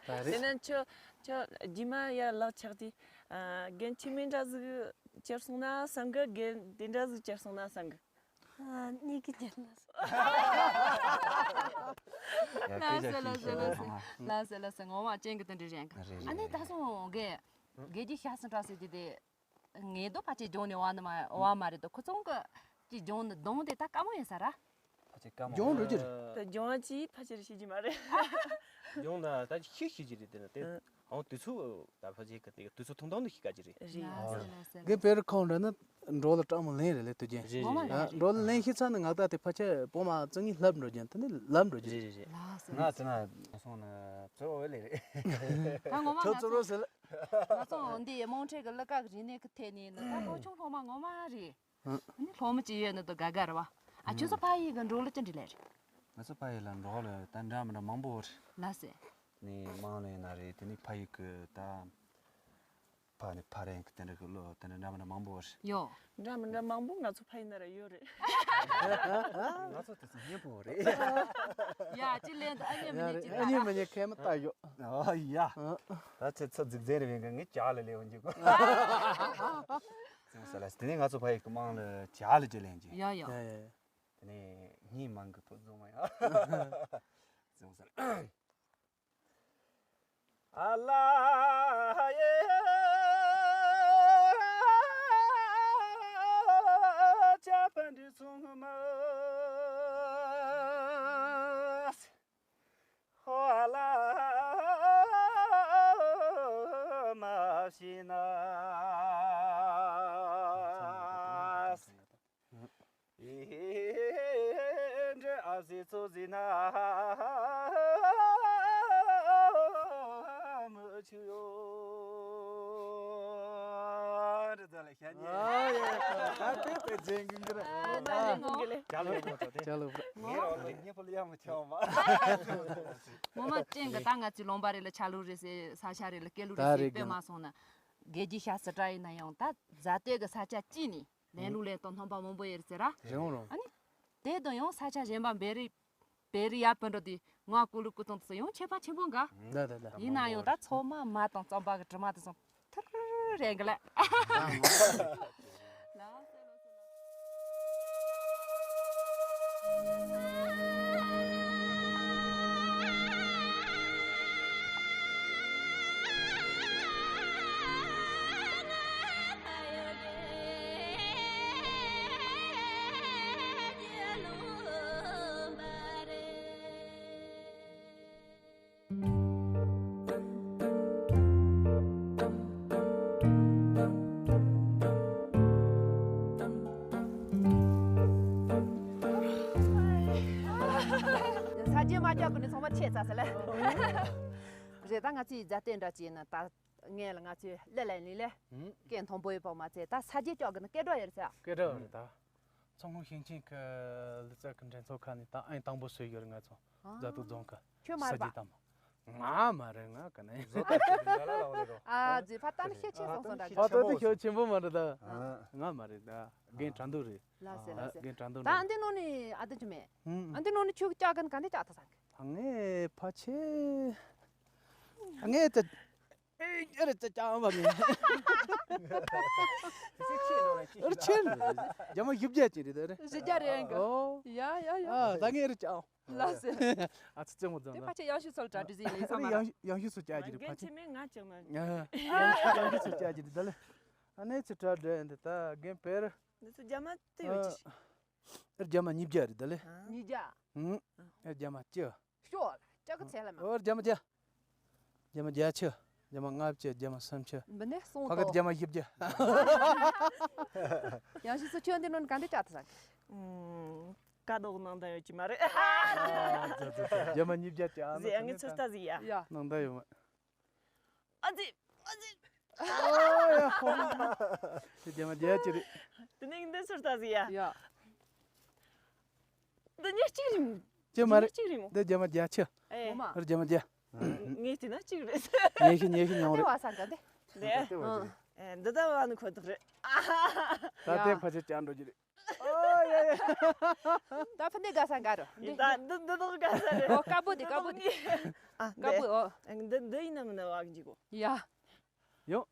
ད་རེད། དེ་ན་ཁྱོད་ཁྱོད་རྗེས་མ་ཡ་ལག་ཆགས་དེ་རྒན་ཆི་མེད་འདྲ་ཟིག་ཁྱེར་སོང་ན་བསམ་གི། རྒན་དེ་འདྲ་ཟིག་ཁྱེར་སོང་ན་བསམ་གི། ཨ་གཉིས་ཀྱི་རྒྱན་ལ། ལགས་སེ་ལགས་སེ་ལགས་སེ་ལགས་སེ་ལགས་སེ་ངོ་མ་ཅན་གི་དེ་འདྲ་རེད། ཨ་ནི་ད་སོང་གི་དགེ་རྒྱུ་ཤ་སུ་འདྲ་ཟེར་གྱི་དེ། ངེས་དོ་ཕལ་ཆེར་ལྗོངས་ནས་བ་ནི་མ་བ་མ་རེད་དོ། ཁོ་ཚོང་གི་ཅི་ལྗོངས་ནི་གདོང་དེ་ད་དཀའ་མོ་ཡིན་ས་ར། ཕལ་ཆེར་དཀའ་མོ་ལྗོངས་འགྲོ་རྒྱུ་རེད། ད་ལྗོངས་ཅི་ཕལ་ཆེར་ཤེས་ཀྱི་མ་རེད། ལྗོངས་ད་ད་ཤི་ཤི་ཀྱི་རེད། དེ་ན་དེ་ཨང་དུས་ཚོད་ད་ཕལ་ཆེར་གི་དེ་དུས་ཚོད་ཐུང་ཐུང་དུ་ཤི་ཀ་ཀྱི་རེད། རེད། ལགས་སེ་ལགས་སེ། གི་བེར་ཁོང་འདྲ་ན་འགྲོ་ལ་སྤྲང་མོ་ལེན་རེད་ལེ་དུ་རྒྱན། རེད་ངོ་མ་རེད། རེད་རེད། འགྲོ་ལ་ལེན་ཤི་ཚ་ནི་ང་ད་དེ་ཕལ་ཆེར་པོ་མ་ཙི་ངི་ལབ་འགྲོ་རྒྱན་དེ་ནི་ལབ་འགྲོ་རྒྱུ་རེད། རེད་རེད། ལགས་སེ། ང་ཙི་ན་སོང་ན་ཙོ་བོ་ལེ་རེད། ད་ངོ་མ་ང་ཁྱོད་ཙི་ཙོ་རོ་ཟེར། ང་ཚོ་འདི་རྨོངས་འཕྲེད་ཀྱི་གླུ་ཀ་གི་རིག་གནས་ཀྱི་ཐད་ནས་ནི་ད་ལོ་ཆུང་སློབ་མ་ངོ་མ་རེད། ཨ་ནི་སློབ་མ་ཅིག་ཡོད་ནི་དུ་དགའ་དགའ་རེད་བ། ཨ་ཁྱོད་ཚོ་ཕ་ཡུལ་གི་འབྲོག་གླུ་ཅི་འདྲ་ལས་རེད། ང་ཚོ་ཕ་ཡུལ་ལ་འབྲོག་གླུ་ད་འདྲ་མི་འདྲ་མང་པོ་རེད། ལགས་སེ། ནི་དམངས་གླུ་ཡིན་ན་རེད། དེ་ནི་ཕ་ཡུལ་གི་ད་ཕ་ནི་ཕ་རེད་གི་དེ་འདྲ་གི་གླུ་དེ་འདྲ་འདྲ་མི་འདྲ་མང་པོ་རེད། ཡོ། འདྲ་མི་འདྲ་མང་པོ་ང་ཚོ་ཕ་ཡུལ་ན་ར་ཡོད་རེད། ང་ཚོ་དེ་ཚོ་སྙན་པོ་རེད། ཡ་ཅི་ལན་དུ་ཨ་མྱེས་མི་ཡ་མྱེས་ཅི་རེད། ཨ་མྱེས་མི་མྱེས་ཁས་མི་ལྟ་ཡོད། ཨ་ཡ། ད་ཚེ་ཚོ་རྫིག་རྫིག་རེད་བས་ང་ངའི་ཇག་ལ་ལེའོ་འཇིག་གོ། ཙང་ས་ལ་དེ་ནས་ང་ཚོ་ཕ་ཡུལ་གི་དམངས་ལ་ཇག་ལ་ཇི་ལན་གྱི། ཡ་ཡ། ཡ་ཡ་ཡ། དེ་ནས་སྙིང་མང་གི་ཕུ་རྫོང་མ་ཡ། ཙང་ས་ལ། ཨ་ལ་ཡེ། ཅ་པན་དི་ཚོང་མ། ཧོ་ཨ་ལ་མ་ཤི་ན། ཨེ་འདྲ་ཨ་ཟི་ཚོ་ཟི་ན་མི་ཆུ་ཡོ། འདྲ་ཟ་ལ་ཤ་ཉེ། ཨ་ཡེ་ད་དེ་དེ་ཇེང་གི་འདྲ། ཨ་ད་ལེ་ངོ་། ཅ་ལོ་པོ་ཏོ་དེ། ཅ་ལོ་པོ། ངེ་རོ་ལེ་ཉེ་པོ་ལ་ཡ་མ་ཆོ་མ། ངོ་མ་ཅན་གི་ད་ང་ཚོའི་ལུང་པ་རེ་ལ་ཆ་ལུགས་རེ་ཟེར། ས་ཆ་རེ་ལ་སྐད་ལུགས་རེ་ད་ཟེར་རེད་དཔེ་གི་མ་སོང་ན། དགེ་རྒྱུ་ཤ་སི་ཏྲ་ཡིན་ན་ཡང་ད་རྫ་སྟོད་གི་ས་ཆ་གཅིག་ནས་ལེན་ལུགས་ལེན་སྟངས་སྣང་བ་མང་པོ་ཡོད་རེད་ཟེར་ར། རེད་འོང་རོ། ཨ་ནི། དེ་དང་ཡང་ས་ཆ་གཞན་པ་བེ་རི། བེ་རི་ཡ་བུ་འགྲོ་དུས་ང་ཀུ་ལུ་ཀུ་ཙང་དུ་སོ་ཡང་ཁྱད་པར་ཆེན་པོ་འགའ། ད་ད་ད། ཡིན་ན་ཡང་ད་ཚོ་མ་མ་དང་རྩམ་པ་གི་དྲི་མ་དུ་སོང་ཐུར་རེ་འགི་ལ། རྗེས་མ་སྐྱོར་གི་ནི་ཚང་མ་ཆད་ཚར་ཟེར་ལ། རེད། ད་ང་ཚོའི་མཛའ་བརྩེ་འདྲ་བྱས་ན་ད་ངས་ལ་ང་ཚོའི་ལས་ལས་ལས་ལས་ཀྱི་མཐོན་པོ་ཡོད་པ་མ་ཚད་ད་ས་རྗེས་སྐྱོར་གི་ནི་སྐད་སྒྲོག་ཡོད་ཟེར། སྐད་སྒྲོག་རེད་ད། མཚོ་སྔོན་ཞིང་ཆེན་གྱི་ལི་ཙ་གི་འགྲན་ཚོགས་ཁག་ནས་ད་ཨང་དང་པོ་སུ་ཡོད་རེད། ང་ཚོ་ཨ། མཛའ་གཏུག་རྫོང་གི་ཁྱོད་མ་རེད་ས་རྗེས་པ། དང་མ། ང་མ་རེད། ང་ག་ནས་བཟོ་ལྟ་ཞིག་འདྲ་ལ་ལ་བ་ལེ་རོ། ཨ་ཛི་ཕ་ཏན་ཤེ་ཆེ་སོང་སོང་འདྲ་ཨ་ཏོ་དེ་ཤོ་ཆེན་པོ་མ་རེད་ད། ཨ། ང་མ་རེད་ད། རྒན་དྲ་འདུག་རེད། ལ་སེ་ལ་སེ། རྒན་དྲ་འདུག་ད་རེད། འདི་ནང་ནས་ཨ་ཏི་ཆུ་མེད། ཨ་འདི་ནང་ནས་ཆུ་ཀྱག་གན་ག་འདི་ཀྱག་ཐ་སང་གི། ད་ངས་ཕ་ཆེ། ད་ངས་ད། ཨེ་རེད་ད་ཀྱག་བ་ངས། ཨེ་ཆེ། རྒྱ་མ་བཞི་བརྒྱ་ཅིག་རེད་ད་རེད། བཞི་བརྒྱ་རེད་ཨང་གི། ཨོ། ཡ་ཡ་ཡ། ཨ་ད་ངས་རེད་ཀྱག་ལ་སེ། ཨ་ཙི་ཙི་མོ་ཙམ་དེ་ད། ཕ་ཆེ་ཡང་ཤུ་སོལ་གྲ་འདྲི་ཟིན་ལས་ས་མ་ར། ཡང་ཡང་ཤུ་སོ་ཀྱག་ཅིག་རེད་ཕ་ཆེ། རྒན་ཆེ་མེད་ང་ཅག་ན། ཡང་ཤུ་སོ་ཀྱག་ཅིག་རེད་ད་ལེ། ཨ་ནེ་ཚི་གྲ་འདྲི་འདི་ད་རྒན་བེར། འདི་ཚོ་རྒྱ་མ་དེ་ཡོད་ཅི། ཨ་རྒྱ་མ་ཉིས་བརྒྱ་རེད་ད་ལེ། ཉིས་བརྒྱ། ཨང་། ཨ་རྒྱ་མ་བཅུ། ཤོག་ལྕགས་ཀྱི་ཚད་ལ་མ། ཨོ་རྒྱ་མ་བརྒྱ། རྒྱ་མ་བརྒྱད་ཅུ། རྒྱ་མ་ལྔ་བཅུ། རྒྱ་མ་སུམ་ཅུ། འབུ་ནས་སོང་ཕ་གི་ཏོ། རྒྱ་མ་བཞི་བརྒྱ། ཡང་ཞིག་སུ་ཁྱོད་འདི་ནོན་ག་འདི་ཅག་ཐུ་ས། ཀ་རྡོག་ནང་ད་ཡོད་ཀྱི་མ་རེད། རྒྱ་མ་ཉིས་བརྒྱ་ཅག་ཨ་ནི་ཚོད་ལྟ་ཟིག་ཡ། ཡ། ནང་ད་ཡོད་མ། ཨ་ཙི། ཨ་ཙི། ཨོ་ཡ་ཧོ། དེ་རྒྱ་མ་རྒྱ་ཅི་རེད། དེ་ནས་འདི་ཚོད་ལྟ་ཟིག་ཡ། ཡ། འདི་ཉེར་གཅིག་རེད་མོ། ཅི་མ་རེད། ཉེར་གཅིག་རེད་མོ། དེ་རྒྱ་མ་རྒྱ་ཆི། ཨེ། ངོ་མ། ཨ་རྒྱ་མ་རྒྱ། ངས་བལྟས་ན་གཅིག་རེད། ཉེ་ཤི་ཉེ་ཤི་མྱོང་རེད། དེ་བ་ས་ག་འདི། དེ་བ་ཅི་རེད། ཨེ་འདི་ད་བ་ནི་ཁོ་ཐག་རེད། ད་དེ་ཕ་ཆེ་ཅང་འགྲོ་གི་རེད། ཨོ་ཡ་ཡ། ད་ཕ་ནི་དགའ་ས་འགའ་རོ། འདི་ད་འདི་འདི་དག་དགའ་ས་རེད། ཨོ་དཀར་པོ་འདི་དཀར་པོ་འདི། ཨ་དཀར་པོ་འདི་ཨོ། འདི་འདི་ཡིན་ནམ་ན་བག་འཇིག་གོ། ཡ། ཡོ།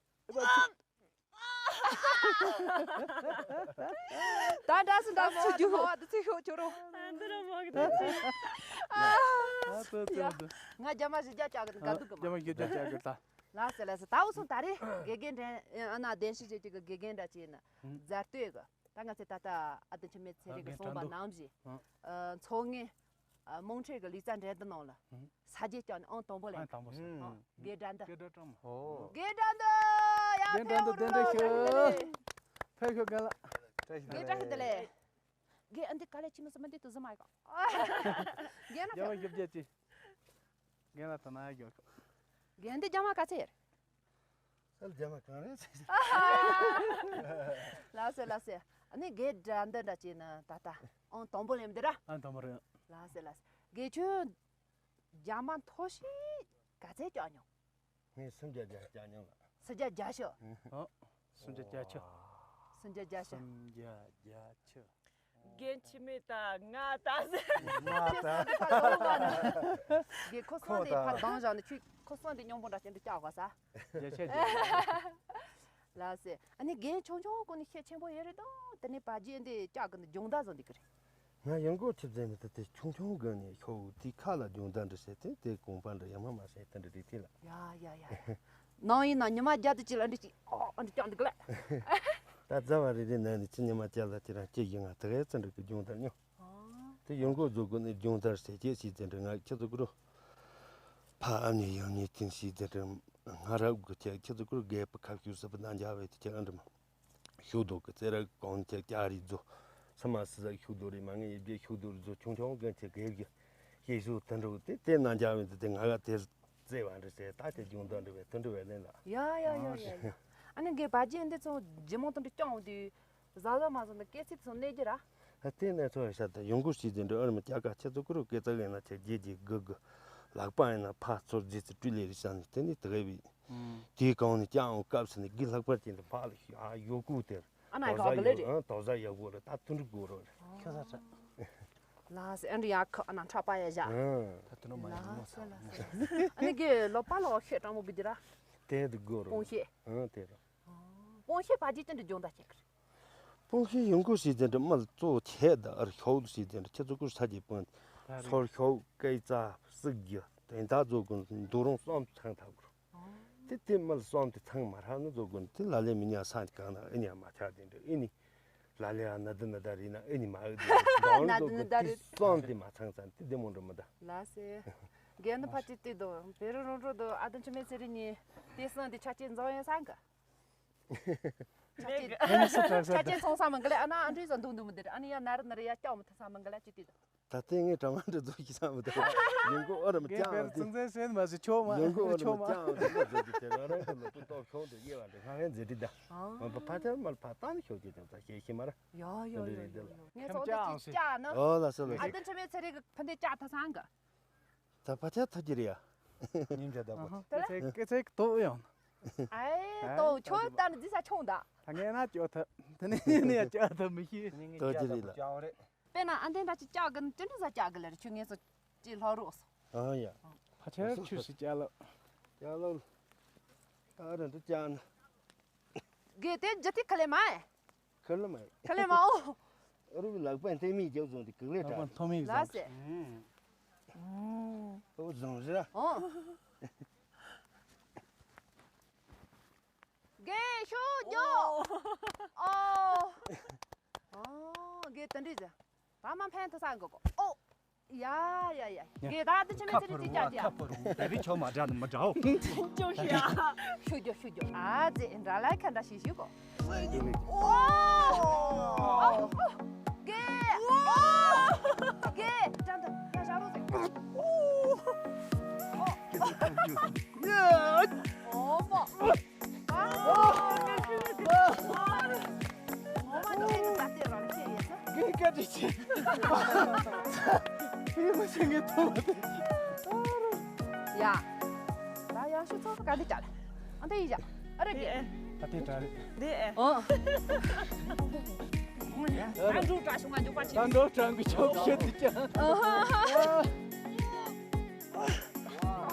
ད་འདྲ་སུ་འདྲ་སུ་རྒྱུ་བ་འདི་ཚེ་ཤོག་ཁྱོད་རོ། འདི་ར་མ་གི་ད་ཚེ། ཨ་ཙི་ཙི་ཙི། ང་རྒྱ་མ་བཞི་བརྒྱ་བཅག་གི་འགའ་འདུག་གི་མ། རྒྱ་མ་བཞི་བརྒྱ་བཅག་གི་ད། ལ་སེ་ལ་སེ་ད་འུ་སོང་ད་རེ་དགེ་རྒན་འདྲ་ཨ་ན་བདེན་ཤི་བྱེད་ཀྱི་དགེ་རྒན་འདྲ་བྱས་ན་མཛའ་སྟོད་གི། ད་ང་ཚོས་ད་ལྟ་ཨ་ཏི་ཆུ་མེད་ཚེ་རིང་གིས་གསུངས་པ་ནང་བཞིན། ཨ་མཚོ་སྔོན། ཨ་མོང་ཁྲེ་གི་ལུས་རྩལ་འགྲན་བསྡུར་ནང་ལ། ཨ་ས་རྒྱས་བསྐྱངས་ནས་ཨང་དང་པོ་ལེན། ཨང་དང་པོ་ཟེར། ཨ་དགེ་དགྲ་འདི། དགེ་དགྲ་སྤྲང་མོ། ཨོ། དགེ་དགྲ་འདི། ཡ་དགེ་དགྲ་འདི་གདན་འདྲེན་ཞུ། ཕེབས་ཤོག་རྒན་ལགས། དགེ་དགྲ་ཞིག་འདི་ལས། དགེ་ཨ་འདི་ག་ལས་ཅི་མི་སྲིད་མི་འདི་དུ་ཟི་མ་ཡི་ག་རྒན་ལགས། རྒྱ་མ་བཞི་བརྒྱ་ཅི། རྒན་ལགས་དང་ན་ཡ་གྱོ། རྒན་འདི་རྒྱ་མ་ག་ཚད་ཡོད། སལ་རྒྱ་མ་གང་རེད་ཟེར། ལགས་སེ་ལགས་སེ། ཨ་ནི་དགེ་དགྲ་འདི་འདྲ་བྱས་ན་ད་ལྟ་ཨང་དང་པོ་ལེན་འདི་ར། ཨང་དང་པོ་རེད། ལགས་སེ་ལགས་སེ། དགེ་ཆོས་རྒྱ་མ་མཐོ་ཤོས་ག་ཚད་བཀྱག་མྱོང་། ངས་སུམ་བརྒྱ་བརྒྱ་བཀྱག་མྱོང་ལ། སུམ་བརྒྱ་བརྒྱད་ཅུ། ཨོ། སུམ་བརྒྱ་བརྒྱད་ཅུ། སུམ་བརྒྱ་བརྒྱད་ཅུ། སུམ་བརྒྱ་བརྒྱད་ཅུ། རྒན་འཆི་མེད་ད་ང་ད་ཟེར། ང་ད། རྒན་ཁོ་སང་དེ་ཕར་འདང་བཞག་ནས་ཁྱོད་ཁོ་སང་དེ་སྙོམས་པོ་འདྲ་ཅན་དུ་བཀྱག་གོ་ས། རྒྱ་ཆེ་རྒྱ་ཆེ། ལགས་སེ། ཨ་ནི་རྒན་ཆུང་ཆུང་ཀུན་ནས་ཤེད་ཆེན་པོ་ཡོད་རེད་དོ། དེ་ནས་བ་རྒྱན་དེ་བཀྱག་གི་འདི་སྦྱོང་བརྡར་བཟོ་འདི་གི་རེད། ང་ཡང་སྒོ་ཆིབས་ཟེར་ནི་ད་དེ་ཆུང་ཆུང་གི་ནས་ཤོག་དེ་ཁ་ལ་སྦྱོང་བརྡར་འདྲ་བྱས་ཏེ་དེ་གོང་པ་འདྲ་ཡ་མ་མ་བྱས་དེ་འདྲ་རེད་དེ་ལ། ཡ་ཡ་ཡ། ནང་ཡིན་ན་ཉི་མ་བརྒྱ་དུ་ཅི་ལ་འདྲི་ཅི་ཨ་ཨ་འདྲི་ཀྱང་འདི་ག་ལ། ད་རྫ་བ་རེ་རེ་ནང་ནས་ཅི་ཉི་མ་བརྒྱ་ལ་ཅི་རང་སྐྱེ་ཡིན་ང་དེ་གའི་ཙི་འདྲ་གི་སྦྱོང་བརྡར་མྱོང་། དེ་ཡང་སྒོ་རྫོགས་གོ་ནས་སྦྱོང་བརྡར་བྱས་རྗེས་ཞིག་དེ་འདྲ་ང་ཁྱི་ཚོ་གུ་རུ། ཕ་ཨ་ནི་ཡང་ནས་དེང་ཞིག་དེ་འདྲ་ང་རབ་གི་ཁྱི་ཁྱི་ཚོ་གུ་རུ་རྒས་པ་ཁ་ཤུ་ཟབ་པ་ན་འཇའ་བའི་དེ་ཁྱི་ཨ་འདྲ་མ། ཤུགས་རྡོ་གི་རྩེ་ར་གང་ཅི་ཀྱ་རི་རྫོ། ས་མ་སི་ཟ་ཤུགས་རྡོ་རི་མ་ངེས་ཡི་བརྒྱད་ཤུགས་རྡོ་རི་རྫོ་ཆུང་ཆུང་གི་ཅི་གེ་བཞི་ཤེས་ཤུགས་དུད་འགྲོ་དེ་དེ་ན་འཇའ་བའི་དེ་ང་ག་དེ་རྩེ་བ་འདྲི་ཟེར་ད་དེ་སྦྱོང་བརྡར་འདྲི་བའི་དུད་འགྲོ་བའི་ལན་ལ། ཡ་ཡ་ཡ་ཡ་ཡ། ཨ་ནི་འགའི་བ་རྒྱན་འདི་ཚོ་ཇི་མོ་དང་འདྲི་སྐྱོང་འོང་དུས་ཟ་ཟ་མ་ཟ་ནི་སྐད་ཚིག་ཚོ་གནས་རྒྱུ་ར། དེ་ནས་ཚོ་ཤ་ད་ཡོང་སྒོ་ཞིག་དེ་འདྲི་ཨར་མི་སྐྱ་ཀ་ཁྱེད་ཚོ་ཀུ་རུ་སྐད་ཚག་ཡིན་ན་ཁྱེད་རྗེས་རྗེས་དགུ་དགུ་ལག་པ་ཡིན་ན་ཕ་ཚོར་རྗེས་སུ་སྤྲུལ་ལེ་རི་ཤ་ནི་དེ་ནི་དེ་གའི་བི། དེའི་གང་ནས་ཀྱང་སྐབས་སུ་ནི་དགེ་ལྷག་པར་ཅན་དུ་ཕག་ལ་ཞུ་ཨ་ཡོ་ཀུ་དེར། ཨ་ན་དོ་ག་ཟ་ག་ལེ་ཡོ་རེད། ཨ་དོ་ཟ་ཡོ་གོ་རེད་ད་ཐུན་རིག་གོ་རོ་རེད། ཁྱོད་ས་ཁྲ། ལ་སེ་ཨན་རི་ཡ་ཁ་ཨ་ན་ཁྲ་པ་ཡ་བཞག་ཨ་ད་དུ་ནོ་མ་ཡིན་ལ་མོ་སེ་ས། ལ་སེ། ཨ་ནི་གི་ལོ་པ་ལོ་ཤེ་གྲང་མོ་བི་དི་ར། དེ་དུ་གོ་རོ། པོང་ཤེ། ཨ་དེ་རོ། པོང་ཤེ་པ་ཇི་ཅན་དུ་སྦྱོང་ད་ཁྱེད་ཀར། སྤུངས་ཤིང་ཡོང་སྒོ་ཞིག་དེ་འདྲ་མི་ལ་གཙོ་བོ་ཆེ་ད་ཨར་ཤོག་ཞིག་དེ་འདྲ་ཁྱེད་ཚོ་ཀུར་ས་ཀྱི་སྤུངས། ད་རེད། སོར་ཤོག་སྐད་རྩ་སྲིག་རྒྱུ་དོན་དག་རྫོགས་དགོས་འདུག་རུང་གསུམ་ཚང་ཐག་དགོས། དེ་དེ་མི་ལ་གསུམ་དེ་ཚང་མ་རག་ནི་རྫོགས་དགོས་དེ་ལ་ལས་མི་ཉག་ས་གང་ན་ཨེ་ཉག་མ་ཆག་དེ་འདྲ་ཨེ་ནི། ལ་ལས་ཨ་ན་ད་ན་ད་རེད་ན་ཨེ་ནི་མ་ཨེ་དེ་འདྲ་ན་ད་ན་ད་རེད། གསུམ་དེ་མ་ཚང་ཚང་དེ་དེ་མོ་འགྲོ་མི་ད། ལ་སེ། རྒན་ནི་ཕ་ཅི་ཏི་དོ་བེ་རུ་རུང་རུ་དོ་ཨ་དོན་ཆུ་མེ་ཚེ་རི་ཉི་དེ་གསུམ་དེ་ཆ་ཅི་འཛོམས་ཡོང་ས་གི། ཆ་ཅི་ཆ་ཅི་ཚོང་ས་མི་འགལ་ཨ་ན་ཨ་འདྲུས་ས་འདུག་འདུག་མི་འདིར་ཨ་ནི་ཡ་ན་རི་ན་རི་ཡ་སྐྱོག་མི་ཐུབ་ས་མི་འགལ་ཅི་ཏི་དོ། ད་ལྟའི་ངའི་གྲངས་མང་འདྲ་རྫོགས་ཀྱི་ས་མི་འདུག་ཡོང་སྒོ་ཨོ་ར་མ་ངས་ཀྱང་དཔེར་ཙང་ཚན་སེམས་མ་ཟི་ཆོག་མ་ཡོང་སྒོ་ཨོ་ར་ཆོག་མ་མ་ཀྱང་འདུག་རྫོགས་ཀྱི་དེ་རང་རང་གི་ལོ་ཏོག་ཏོག་ཤོང་དུ་དབྱེ་བ་འདྲ་ཁ་ཧན་མཛེས་སྒྲིག་ད་ཨང་། མ་པ་ཕ་ཐེར་མ་ཕ་ཏང་ཤོག་ཅེས་ཀྱང་ད་ཤེས་ཤེས་མ་ར། ཡོ་ཡོ་ཡོ་ཡོ་ཡོ། ངས་ཚོགས་འདི་ཅིག་བཅག་ན། ཨོ་ལ་སོ་ལ་ཨ་སོ། འདི་ཁྲི་མེད་ཚེ་རིང་གི་ཕ་འདི་བཅག་ཐ་སང་གི། ད་ཕ་ཐེར་ཐུག་གི་རེད་ཡ། ཉིན་བརྒྱ་ལྟ་བུ། དེ་ལ་སྐད་ཆ་སྐད་ཆ་ཏོག་ཡོང་། ཨེ་ཏོ་ཁྱོད་ལྟ་ནི་འཛི་ས་ཆུང་ད། ད་ངས་ན་ཅོ་ཐ། དེ་ནས་ནི་ཡ་ཅོ་ཐ་མི་ཤེས། ཏོ་ཅི་རེད་ལ། དཔེར་ན་ཨ་འདན་འདྲ་ཅིག་བཅག་གི་ནི་ཅི་འདྲ་ས་བཅག་གི་ལེར་ཁྱོད་ངས་སོ་ཅི་ལྷག་རོགས་སོ། ཨ་ཡ། ཕ་ཆེར་ཆུ་སི་བཅག་ལོ། བཅག་ལོ། ཨ་ར་འདི་བཅག་ན། གེ་དེ་ཇི་ཐི་ཁ་ལེ་མ། ཁ་ལེ་མ། ཁ་ལེ་མ་ཨོ། ཨ་རུ་ལག་པ་འཐེན་མི་རྒྱབ་བཟུང་དེ་གག་ལེ་ལག་པ་དྲག་འཐོམ་མི་ལ་བཟང་སེ། ཨོ་བཟང་རེད། ཨོ། གེ་ཤོ་ཇོ། ཨོ། ཨོ་གེ་ཏན་རི་ཟེ། ད་མ་ཕན་ཐོགས་ས་གོ་གོ། ཨོ། ཡ་ཡ་ཡ། གེ་ད་དུ་ཆེ་མེ་ཚེ་རི་ཅི་ཅག་ཅག་ད་རི་ཆོ་མ་འདྲ་ནི་མི་འདྲའོ། ཅོ་ཤི་ཡ། ཤུ་ཇོ་ཤུ་ཇོ། ཨ་ཙེ་འདྲ་ལ་ཁ་འདྲ་ཤི་ཤི་གོ། ཨོ། གེ། ཨོ། གེ། ཅང་ད་ཡ་ཞག་རོ་ཟེ། ཨོ། ཨོ་མ། ཨ། ངོ་མ་ནི་ཨེ་ནི་ད་ལྟའི་རང་བཤད་ཡོད་ས། ངས་བཀའ་དྲིན་ཆེ། ངས་མ་བཤད་ངས་ཐོག་མ་དེ། ཡ། ད་ཡང་ཤུ་ཚོགས་ག་འདི་ཅག་ལ། ཨ་འདི་ཡི་ཅག་ཨ་རེ་གི། ད་ལྟའི་གྲ་རེད། འདི་ཨེ། ཨོ། ད་འགྲོ་གྲ་བྱུང་ང་འཇོག་པ་ཆེ། ད་འགྲོ་གྲ་གི་ཆོག་བཤད་དུ་ཅག་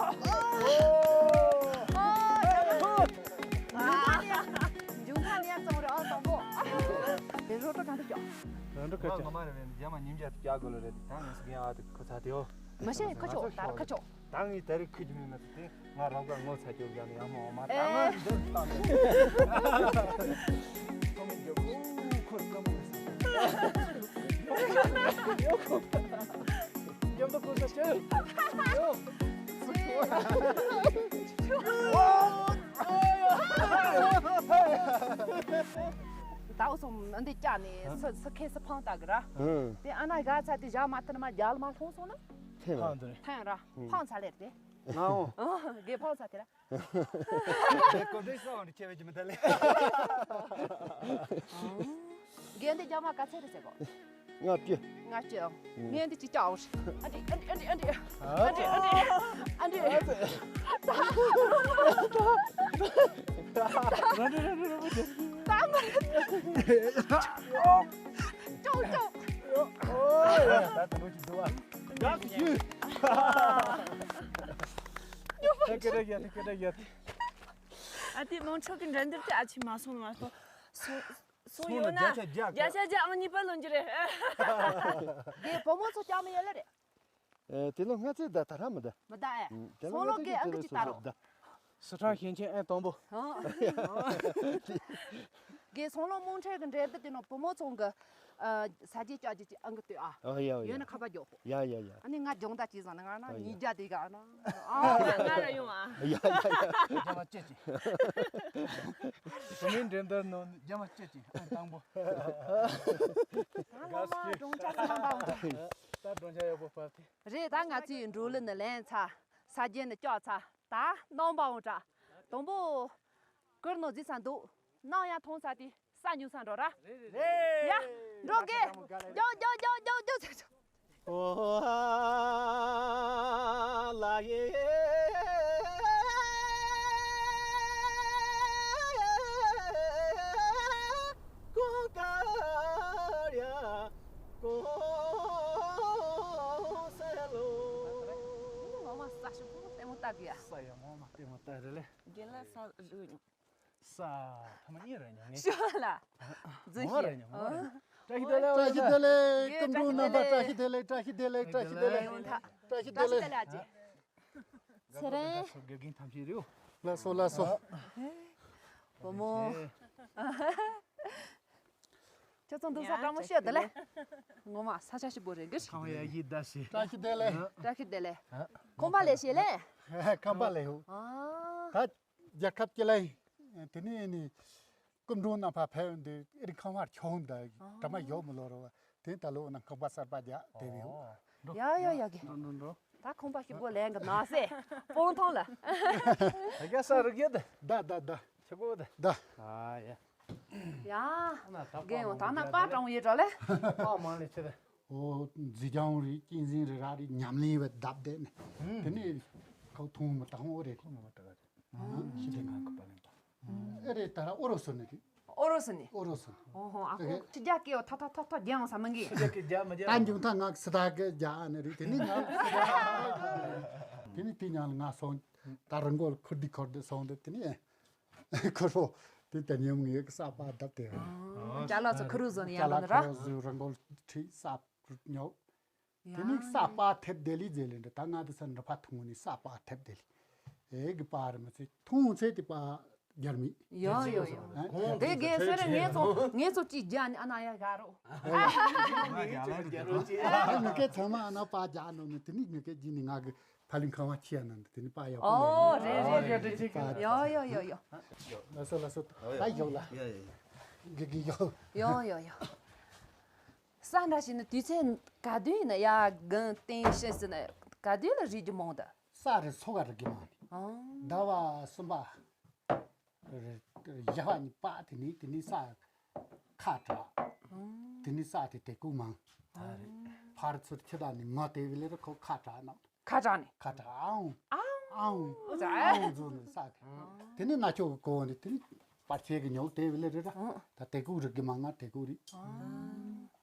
ཨ་ཧ། འབྱུང་ཁ་ནས་བཙོང་རེ་ཨང་དང་པོ། དེ་རོ་ཏོ་གང་དུ་ཀྱོག་རོ་ཏོ་ཁ་ཀྱོག་ངོ་མ་རེ་བས་རྒྱ་མ་ཉིན་བརྒྱ་དུ་ཀྱག་དགོས་ལོ་རེད་དེ་ད་ངས་སུ་གིན་ཨ་དེ་ཁོ་ཚ་དེའོ། མ་ཤེས་ཁ་ཆོག་ད་ར་ཁ་ཆོག་ད་ངས་ད་རེ་ཁུ་ཅི་མིན་མ་ཚུ་དེ་ང་རང་ག་ངོ་ཚ་ཀྱོག་རྒྱ་ནས་ཡང་མ་འོ་མ་ད་ང་འདིར་ལྟ་ནས་ཁོ་མི་རྒྱབ་ཁོ་ཁོ་སྐམ་མོ་ཡོད་ཁོ། རྒྱབ་ཏུ་ཁོ་ས་ཆེ། ཡོ། ཟླ་བ་གསུམ་འདི་བཅག་ནས་སུ་སུ་ཁེ་སུ་ཕང་ལྟ་གི་ར། ཧུམ། དེ་ཨ་ན་ག་ཚ་དེ་བཞག་མ་ཐུབ་ན་མ་རྒྱལ་མ་ལྷུང་སོང་ན། ཐེ་ན། ཕང་དུ་རེད། ཐེ་ན་ར་ཕང་ཚ་ལེར་དེ། ང་འོ། ཨ་གེ་ཕང་ཚ་དེ་ར། དེ་གོ་འདྲེ་ས་འོ་འདྲེ་ཁྱེད་བེད་ཀྱི་མི་ཐལ་ལེ། གེ་འདི་རྒྱ་མ་ག་ཚད་རེད་ཟེར་གོ། ལྔ་བཅུ། ལྔ་བཅུ། ངས་འདི་ཅི་ལྕགས་འོ། ཨ་འདི་ཨ་འདི་ཨ་འདི་ཨ་འདི་ཨ་འདི་ཨ་འདི་ཨ་འདི། ད་མ་ཅོག་ཅོག་ཨོ་ཡ་ད་ད་ལོ་ཅི་འདུག་ཨ། ཡག་ཞུ། ད་སྐད་གྲགས་ཡ་ད་སྐད་གྲགས་ཡ། ཨ་དེ་མང་ཚོགས་ཀྱི་འགྲན་བསྡུར་དེ་ཨ་ཆི་མ་སོང་མ་སོང་། སོང་སོང་ཡོད་ན་བརྒྱ་ཆ་བརྒྱ་བརྒྱ་ཆ་བརྒྱ་ཨང་གཉིས་པ་ལོན་གྱི་རེད། དེ་བུ་མོ་ཚོ་ལྕགས་མི་ཡོད་ལ་རེད། ཨེ་དེ་ལོ་ལྔ་ཚེས་ཟླ་ད་ར་མི་ཟླ། མི་ཟླ་ཨེ། ཨུམ། དེ་ལོ་སོང་ལོ་ལྔ་ཚེས་གི་ཨང་ཀི་ཅི་ལྟ་རོགས་ཟླ། སི་ཁྲོན་ཞིང་ཆེན་ཨེ་དང་པོ། ཨ། གི་སོང་ལོ་རྨོངས་འཕྲལ་གི་འགྲན་བསྡུར་དེ་ནང་བུ་མོ་ཚོ་གི་ཨ་ས་རྒྱས་ལྕགས་རྒྱས་ཀྱི་ཨང་ཀི་ལྟོས་ཨ། ཨ་ཡ་ཡ། ཡོད་ན་ཁ་པར་རྒྱོག་གོ། ཡ་ཡ་ཡ། ཨ་ནི་ང་སྦྱོང་བརྡར་བྱས་སོང་ན་ང་ན་ཨ་ཡ། ཉིས་བརྒྱ་དེ་ག་ཨ་ན། ཨ། ང་ང་ར་ཡོང་ཨ། ཡ་ཡ་ཡ། རྒྱ་མ་སྐྱེད་ཅིང་། བུ་མོའི་འགྲན་བསྡུར་ནང་རྒྱ་མ་སྐྱེད་ཅིང་ཨ་དང་པོ། ད་ལོ་མ་སྦྱོང་བྱ་ས་མ་འདའ་འོང་། ད་སྦྱོང་བྱ་ཡག་པོ་བབས་ཏེ། རེད། ད་ང་ཚོའི་འགྲོ་ལུགས་ནི་ལེན་ཚར། ས་རྒྱན་ནི་སྐྱོག་ཚར། ད་གནང་པ་འོང་དྲ། དང་པོ། གུར་ནང་འཛུལ་ས་འདུག་གནང་ཡང་ཐོང་ཚར་དེ་ས་འཇུ་ས་འགྲོ་ར། རེད། ཡ། འགྲོ་གི། རྒྱོག་རྒྱོག་རྒྱོག་རྒྱོག་རྒྱོག་ཚར། ཨོ་ལ་ཡེ། ཀོ་ཀ་ར་ཀོ་སེ་ལོ། ངོ་མ་ས་ཞིག་པོ་ལྟད་མོ་ལྟ་གི་ཡ། ས་ཡ་ངོ་མ་ལྟད་མོ་ལྟ་རེད་ལེ། རྒན་ལགས་ས་རུ་ཉོ། ས་ཐ་མ་གཉིས་རེ་ཉོ་ངེས། ཤོ་ལ། རྫུན་ངོ་རེ་ཤེས། ཉོ་ངོ་རེ་ཉོ། བཀྲ་ཤིས་བདེ་ལེགས། བཀྲ་ཤིས་བདེ་ལེགས། སྐུ་མགྲོན་རྣམ་པ་བཀྲ་ཤིས་བདེ་ལེགས། བཀྲ་ཤིས་བདེ་ལེགས། བཀྲ་ཤིས་བདེ་ལེགས། ཡོང་ཐ། བཀྲ་ཤིས་བདེ་ལེགས། བཀྲ་ཤིས་བདེ་ལེགས་ཨ་ཅེ། ཚེ་རིང་། དགེ་རྒན་ཐམས་ཅད་རེད། ལགས་སོ་ལགས་སོ། བུ་མོ། ཁྱོད་ཚོ་འདུག་ས་སྤྲང་མོ་ཤོད་དེ་ལེ། ངོ་མ་ས་ཆ་ཞིག་པོ་རེད་གི། ཁང་ཡ་ཡི་ད་ཤི། བཀྲ་ཤིས་བདེ་ལེགས། བཀྲ་ཤིས་བདེ་ལེགས། ཁང་པ་ལས་ཤེས་ལེ། ཁང་པ་ལས་ཧུ། ཨ། ད་རྒྱལ་ཁབ་ཀྱི་ལ་དེ་ནས་ནི་སྐུ་མགྲོན་རྣམ་པ་ཕེབས་འདི་ཨེ་རི་ཁང་བར་ཁྱོང་ད་ཨ། གྲ་མ་ཡོག་མི་ལོ་རོ། དེ་ད་ལོ་ན་ཁང་པ་གསར་པ་རྒྱག་དེ་རེད། ཡ་ཡ་ཡ་གི། འགྲོ་འགྲོ་འགྲོ། ད་ཁང་པ་ཞིག་པོ་ལེན་གི་ན་སེ། སྤོང་ཐང་ལ། ད་རྒྱ་ས་རི་རྒྱ་དེ། ད་ད་ད། ཆི་གོ་དེ། ད། ཨ་ཡ། ཡ། རྒན་ཡང་ད་ན་པ་དྲང་ཡོད་འདྲ་ལེ། པ་མང་ལེ་ཆེ་དེ། ཨོ་མཛེས་ལྗོངས་རེད། གཅན་གཟན་རེད། ར་རེད། ཉམས་ལེན་བས་བརྡབ་བསྡད་ནས། དེ་ནས་ཁོ་མཐོང་མི་ད་ཧོང་རེད། ཁོ་མ་དྲག་རེད། ཤི་དེ་ང་གི་པ་ལེན་པ། ཨེ་རེད། ད་ར་ཨོ་རོ་སོ་ནི་རེད། ཨོ་རོ་སོ་ནི། ཨོ་རོ་སོ་ནི། ཨོ་ཧོ། ཨ་ཁོ་ཁྲི་རྒྱ་སྐྱེ་བ་ཐ་ཐ་ཐ་ཐ་རྒྱང་ས་མི་འགི། ཁྲི་རྒྱ་སྐྱེ་རྒྱ་མི་རྒྱ། ད་མཇུག་མཐའ་ང་སི་ད་གི་རྒྱ་ཨ་ནི་རེད། དེ་ནི་ང་སི་ད། དེ་ནི་དེ་ཉང་ལ་ང་སོང་། ད་རི་མགོ་ལ་ཁུར་དི་ཁུར་དི་སོང་། དེ་དེ་ནི་ཁུར་རོ་དེ་ད་ཉམས་ངེས་ཀྱི་ས་པ་བརྡབ་སྟེ། ཅ་ལག་ཚོ་ཁུར་རུ་བཟོ་ནི་ཡ་ལ་ནི་ར། ཁུར་རུ་བཟོ། རི་མགོ་ལ་ཁྲིད་ས་ཉོ། དེ་ནི་ས་པ་ཐེབས་དེ་ལི་ཟེར་ལེ་འདྲ། ད་ང་དེ་ས་འདྲ་ཕ་ཐུང་ནི་ས་པ་ཐེབས་དེ་ལི། ཨེ་གི་པ་རི་མ་ཚེ་ཐུང་ཚེ་དེ་པ་རྒྱར་མི། ཡོ་ཡོ་ཡོ། ཨ་དེ་གེ་སེ་རེ་ངེ་ཚོ་ངེ་ཚོ་ཅི་རྒྱ་ནི་ཨ་ན་ཡ་ག་རོ། ཨ་ངེ་གེ་ཚང་མ་ཨ་ན་པ་རྒྱ་ནོ་ནི། དེ་ནི་ངེ་གེ་ཇི་ནི་ང་གི་ཕ་ལིང་ཁང་བ་ཆི་ཡ་ན་འདི། དེ་ནི་པ་ཡ་པོ། ཨོ་རེད་རེད་རེད་རེད། ཡོ་ཡོ་ཡོ་ཡོ། ལ་སོ་ལ་སོ། ད་ཡོ་ལ། གི་གི་ཡོ། ཡོ་ཡོ་ཡོ། ས་འདྲ་ཞིག་ནི་དུས་ཚོད་ག་དུས་ཡིན་ན་ཡ་གང་སྟེང་ཤེས་ཟིན་ན་ག་དུས་ལ་རིག་རྒྱུ་མང་ད། ས་རི་སོ་ག་རི་གི་མང་ནི། ཨང་། ཟླ་བ་གསུམ་པ། ཞག་གཉིས་པ་དེ་ནི་དེ་ནི་ས་ཁ་གྲག། དེ་ནི་ས་དེ་དེ་ཀུ་མང་། ཕར་ཚུར་ཁྱི་དང་ནི་ངོ་དེ་བི་ལེ་ར་ཁོ་ཁ་གྲག་ནམ། ཁ་གྲག་ནི། ཁ་གྲག་ཨང་། ཨང་། ཨང་། ཨང་། ཨང་། ཟུ་ནི་ས་གི། དེ་ནི་ན་ཆོ་གི་གོ་ནི་དེ་ནི་པར་ཆས་གི་ཉོ་དེ་བི་ལེ་ར་ར། ད་དེ་ཀུ་རི་གི་མང་ང་དེ་ཀུ་རི།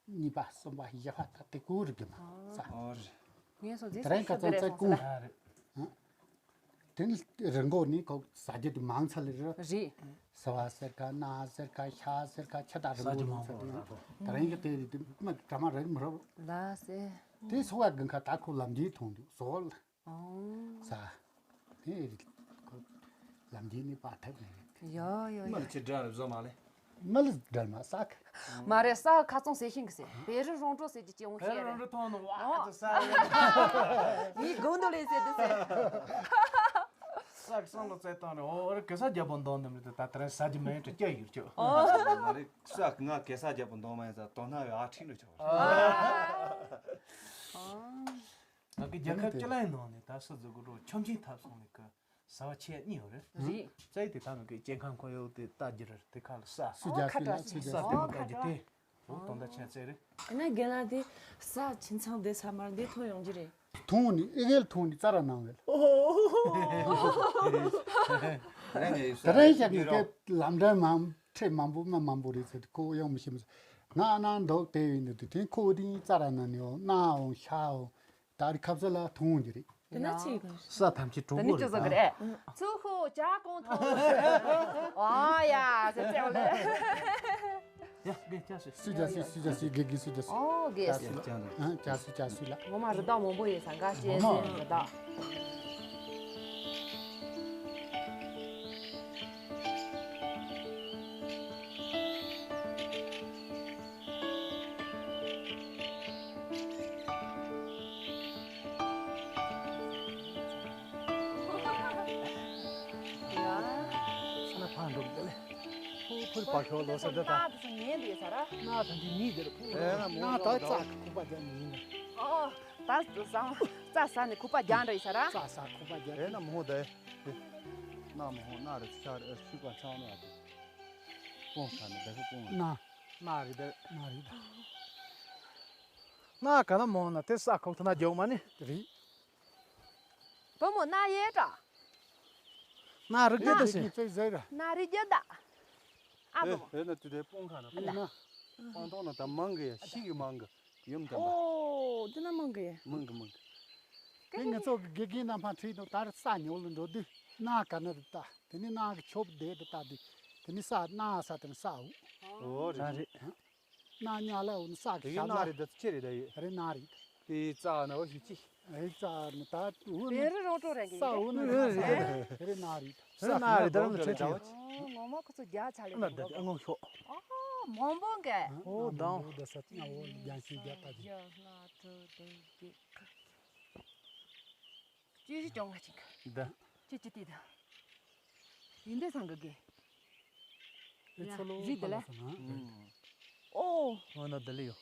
གཉིས་པ་གསུམ་པ་ཞག་ད་དེ་ཀུ་རི་གི་མང་ས། ངས་སོ་ཟེར་དེ་རིང་ཁ་ཚང་ཚེ་ཀུ། དེ་ནི་རི་མགོ་ནི་ཁོ་ཟ་རྒྱུ་དེ་མང་ཚ་ལེ་རེད། རེད། སི་བ་ཟེར་ཁ་ན་ཟེར་ཁ་ཤ་ཟེར་ཁ་ཆ་ད་རི་མགོ་ནི་ཚ་དེ་ད་རིང་གི་དེ་དེ་མ་གྲ་མ་རེད་མི་རོ། ལ་སེ། དེ་སོ་བ་གི་ཁ་ད་ཁོ་ལམ་འདི་མཐོང་དུ་ཟོ་ལ། ཨོ། ས། དེ་རེད། ཁོ་ལམ་འདི་ནི་པ་ཐབས་མེད་རེད། ཡོ་ཡོ་ཡོ། མི་ལ་ཅི་འདྲ་རེད་བཟོ་མ་ལེ། མི་ལ་འདྲ་མ་ས་གི། མ་རེད། ས་ཁ་ཚོང་ཟེར་ཤིང་གི་ཟེར། བེ་རི་རོང་འགྲོ་ཟེར་གྱི་ཅི་འོང་བེ་ཤེས་རི་རོང་རེད། འགྲོ་ཐོང་ནི་ཝ་ཨ་ཙི་ས་རེད། མི་དགོང་དུ་ལས་ཟེར་དུ་ཟེར། ས་གི་སང་ལོ་བཙལ་བཏང་རེད། ཨོ་རེད། གེ་སར་རྒྱལ་པོ་འདོན་འདི་མི་དེ་ད་དེ་རིང་ཟ་རྒྱུ་མེད་དྲི་སྐྱ་ཡུར་ཅོ། ཨོ། མ་རེད། ས་གི་ང་གེ་སར་རྒྱལ་པོ་འདོན་མ་ཡིན་ས་དོ་སྣང་བའི་ཨ་ཁྲིད་འགྲོ་ཆོག་ཨོ། ཨོ། ང་གི་རྒྱལ་ཁབ་སྤྱི་གླིང་ནང་ནས་ད་སུ་ཟིག་གི་རོ་ཆོམ་ཆེན་ཐབ་སོང་ནས་གི་ཟ་བ་ཆེ་གཉིས་ཡོད་རེད། རེད། རྩ་ཡི་དེ་ད་ནང་གི་སྐྱེ་ཁམས་ཁོར་ཡུག་དེ་ལྟ་རྒྱུ་རེད། དེ་ཁ་ལ་ས། སུ་རྒྱ་ཨོ་ཁ་སུ་ལ་ཏྲ་སུ་སུ་རྒྱ་ས་སུ། དེ་མོ་ལྟ་རྒྱུ་དེ། ཨོ་དོན་དག་ཆེ་ཚེ་རེད། ཡིན་ན་རྒན་ལགས་དེ་ས་ཁྱིམ་ཚང་བསྡད་ས་མར་འདི་ཐོན་ཡོང་རྒྱུ་རེད། ཐོན་ནི་ཨེ་གེལ་ཐོན་ནི་རྩ་ར་ནང་བས། ད་རེས་ཞག་ནི་སྐད་ལམ་འདྲ་མང་ཁྲེ་མང་པོ་མ་མང་པོ་རེད་ཟེར་ཁོ་ཡང་མི་ཤེས་མི་ཤེས། ང་ཨ་ན་འདོག་དེ་ཡིན་ནི་དུ་དེ་ཁོ་དེ་རྩ་ར་ནང་ནི་འོ་སྣ་འོ་ཤ་འོ། ད་རི་ཁབ་ས་ལ་ཐོང་འོང་གི་རེད། དེ་ན་ཅི་ག་ས་ཐམས་ཅད་གྲོགས་པོ་རེད། ཚུ་ཧོ་ཇ་གོང་ཐོང་། ཨ་ཡ་ཟེར་ཙེ་ལེ། ཡ་གེ་ཅ་སི། སུ་ཇ་སི་སུ་ཇ་སི་གེ་གེ་སུ་ཇ་སི། ཨོ་གེ་སི། ཅ་སི་ཅ་སི། ཨ་ཅ་སི་ཅ་སི་ལ། ངོ་མ་རི་དྭགས་མང་པོ་ཡོད་ས་འགའ་ཤས་ཟེར་རི་དྭགས། ས་ན་ཕ་འགྲོ་གི་ལེ། ཕུ་ཕུར་པ་ཤོ་ལོ་ས་ད་ད། ན་ད་ཚོ་ཉན་དེ་ས་ར། ན་ད་འདི་ཉིད་དེར་ཕུ། ཨེ་ན་མོ་ན་ད་ཙ་ཁུ་པ་ཇ་ཉིན་ན། ཨོ། ད་ས་ཙ་ས་ནི་ཁུ་པ་ཇ་འདྲ་ཡི་ས་ར། ཙ་ས་ཁུ་པ་ཇ། ཨེ་ན་མོ་ད། ན་མོ་ན་རེ་ཆ་རེ་ཤུ་པ་ཆ་ནོ་ཨ་དེ། སྤོང་ཁ་ནི་ད་ཤུ་སྤོང་ན། ན་རེ་ད་ན་རེ་ད། ན་ག་ན་མོ་ན་དེ་ས་ཁོག་ཐ་ན་ཇོག་མ་ནི། རེད། བུ་མོ་ན་ཡེ་དྲ། ན་རིག་རྒྱུ་ད་ཟེར། ན་རིག་རྒྱུ་ད། ཨ་བུ་མོ། ཨེ་ན་དུ་དེ་སྤོང་ཁ་ན་སྤོང་ན། སྤང་ཐོག་ན་ད་མང་གི་ཡ་ཤི་གི་མང་གི་ཡུམ་དམ་པ། ཨོ་དེ་ན་མང་གི་ཡ། མང་གི་མང་གི། དེ་ང་ཚོ་གི་དགེ་རྒན་རྣམ་པ་ཁྲིད་དང་ད་རེ་ས་ཉོ་ལ་འགྲོ་དུས་ན་ག་ན་རེ་ད་དེ་ནི་ན་གི་ཆོབ་བསྡད་དེ་ད་དུས་དེ་ནི་ས་ན་ས་དེ་ནི་ས་འུ། ཨོ་རེད་རེད། ན་ཉ་ལ་འོ་ན་ས་གི་ཤ་ན་རེད་ད་ཅི་རེད་ད་ཡོད། རེད་ན་རེད། དེ་རྩ་ན་བ་ཞུ་ཅི། རེད་རྩ་ན་ད་འོ་ན། བེ་རི་རོང་ཀྲོ་རེད་གི་ས་འོ་ན་རེད་ན་རེད། རེད་ན་རེད། རེད་ན་རེད་ད་ར་ན་ཁྲེ་ཁྲེ། ངོ་མ་ཁོ་ཚོ་རྒྱ་ཆ་ལེ་ན་ད་ཨ་ངོ་ཤོག་ཨོ་མོན་པོ་གི། ཨོ་དང་། ད་ས་ན་འོ་རྒྱ་ཤི་རྒྱ་ད་ཅི། ལ་ཏུ་ཏུ་གི། ཅི་ཞིག་ཅོང་ང་ཅིག་ད། ཅི་ཅི་ཏི་ད། ཡིན་དེ་སང་གི་གི། ཨེ་ཚོ་ལོ་རི་དེ་ལ། ཨོ། ཨོ་ན་དེ་ལ་ཡོད།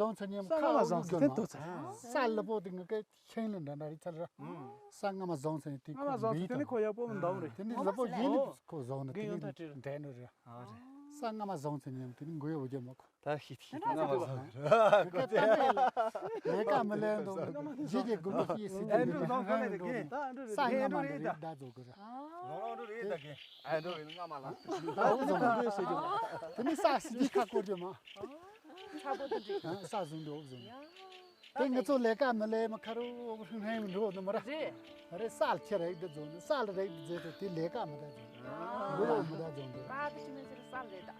བཟུང་ཚར་ཉིན་ས་ཁ་སྔ་མ་བཟུང་ཚར་དེ་ཐོག་ཚར། ས་ལ་པོ་དེ་ང་གི་ཤིང་ལ་འདྲ་འདྲ་རེད་ཚར་ར། ས་སྔ་མ་བཟུང་ཚར་ཉིན་དེ་སྔ་མ་ཁོ་བཟུང་ཚར་མི་དེ་ནི་ཁོ་ཡག་པོ་མི་འདུག་རེད། དེ་ནི་ལ་པོ་ཡིན་ནི་ཁོ་བཟུང་ནི་དེ་ནི་འདྲ་འདྲ་རེད། ས་སྔ་མ་བཟུང་ཚར་ཉིན་དེ་ནི་མགོ་ཡོ་བོ་རྒྱ་མ་ཁོ། ད་ཤི་ཐི་ང་མ་ཟ། ལས་ཀ་མི་ལས་འདུག་ཇི་གི་དགུ་པ་ཤི་སྲིད་དེ་ཨེ་འགྲོ་ནི་ཟོང་ཁོ་ལས་དེ་གི་ད་ཨེ་འགྲོ་རེད། ས་ཡང་མ་འདི་རེད་ད་ཟོ་གི་ར། ལོང་ལོང་འགྲོ་རེད་ད་གི་ཨེ་འགྲོ་རེད་སྔ་མ་ལ། ད་འུ་ཟོ་གི་རེད་ཟེར་གི་དེ་ནི་ས་སྲིད་དེ་ཁ་བསྐོར་གྱི་མ། ཚ་པོ་དེ་འགྲིག་ས་བཟུང་འགྲོ་བཟུང་། དེ་ང་ཚོ་ལས་ཀ་མི་ལས་མ་ཁ་རུ་ཧྲིང་ཧྲིང་འགྲོ་ནི་མ་ར། རེད། རེད་སལ་ཁྱེད་རེད་འདི་བཟོ་ནི་སལ་རེད་འདི་བཟོ་དེ་ལས་ཀ་མི་ད་བཟོ་ནི། འགྲོ་མི་ད་བཟོ་འདི། ད་དེ་ཅི་མེད་ཟེར་སལ་རེད་ད།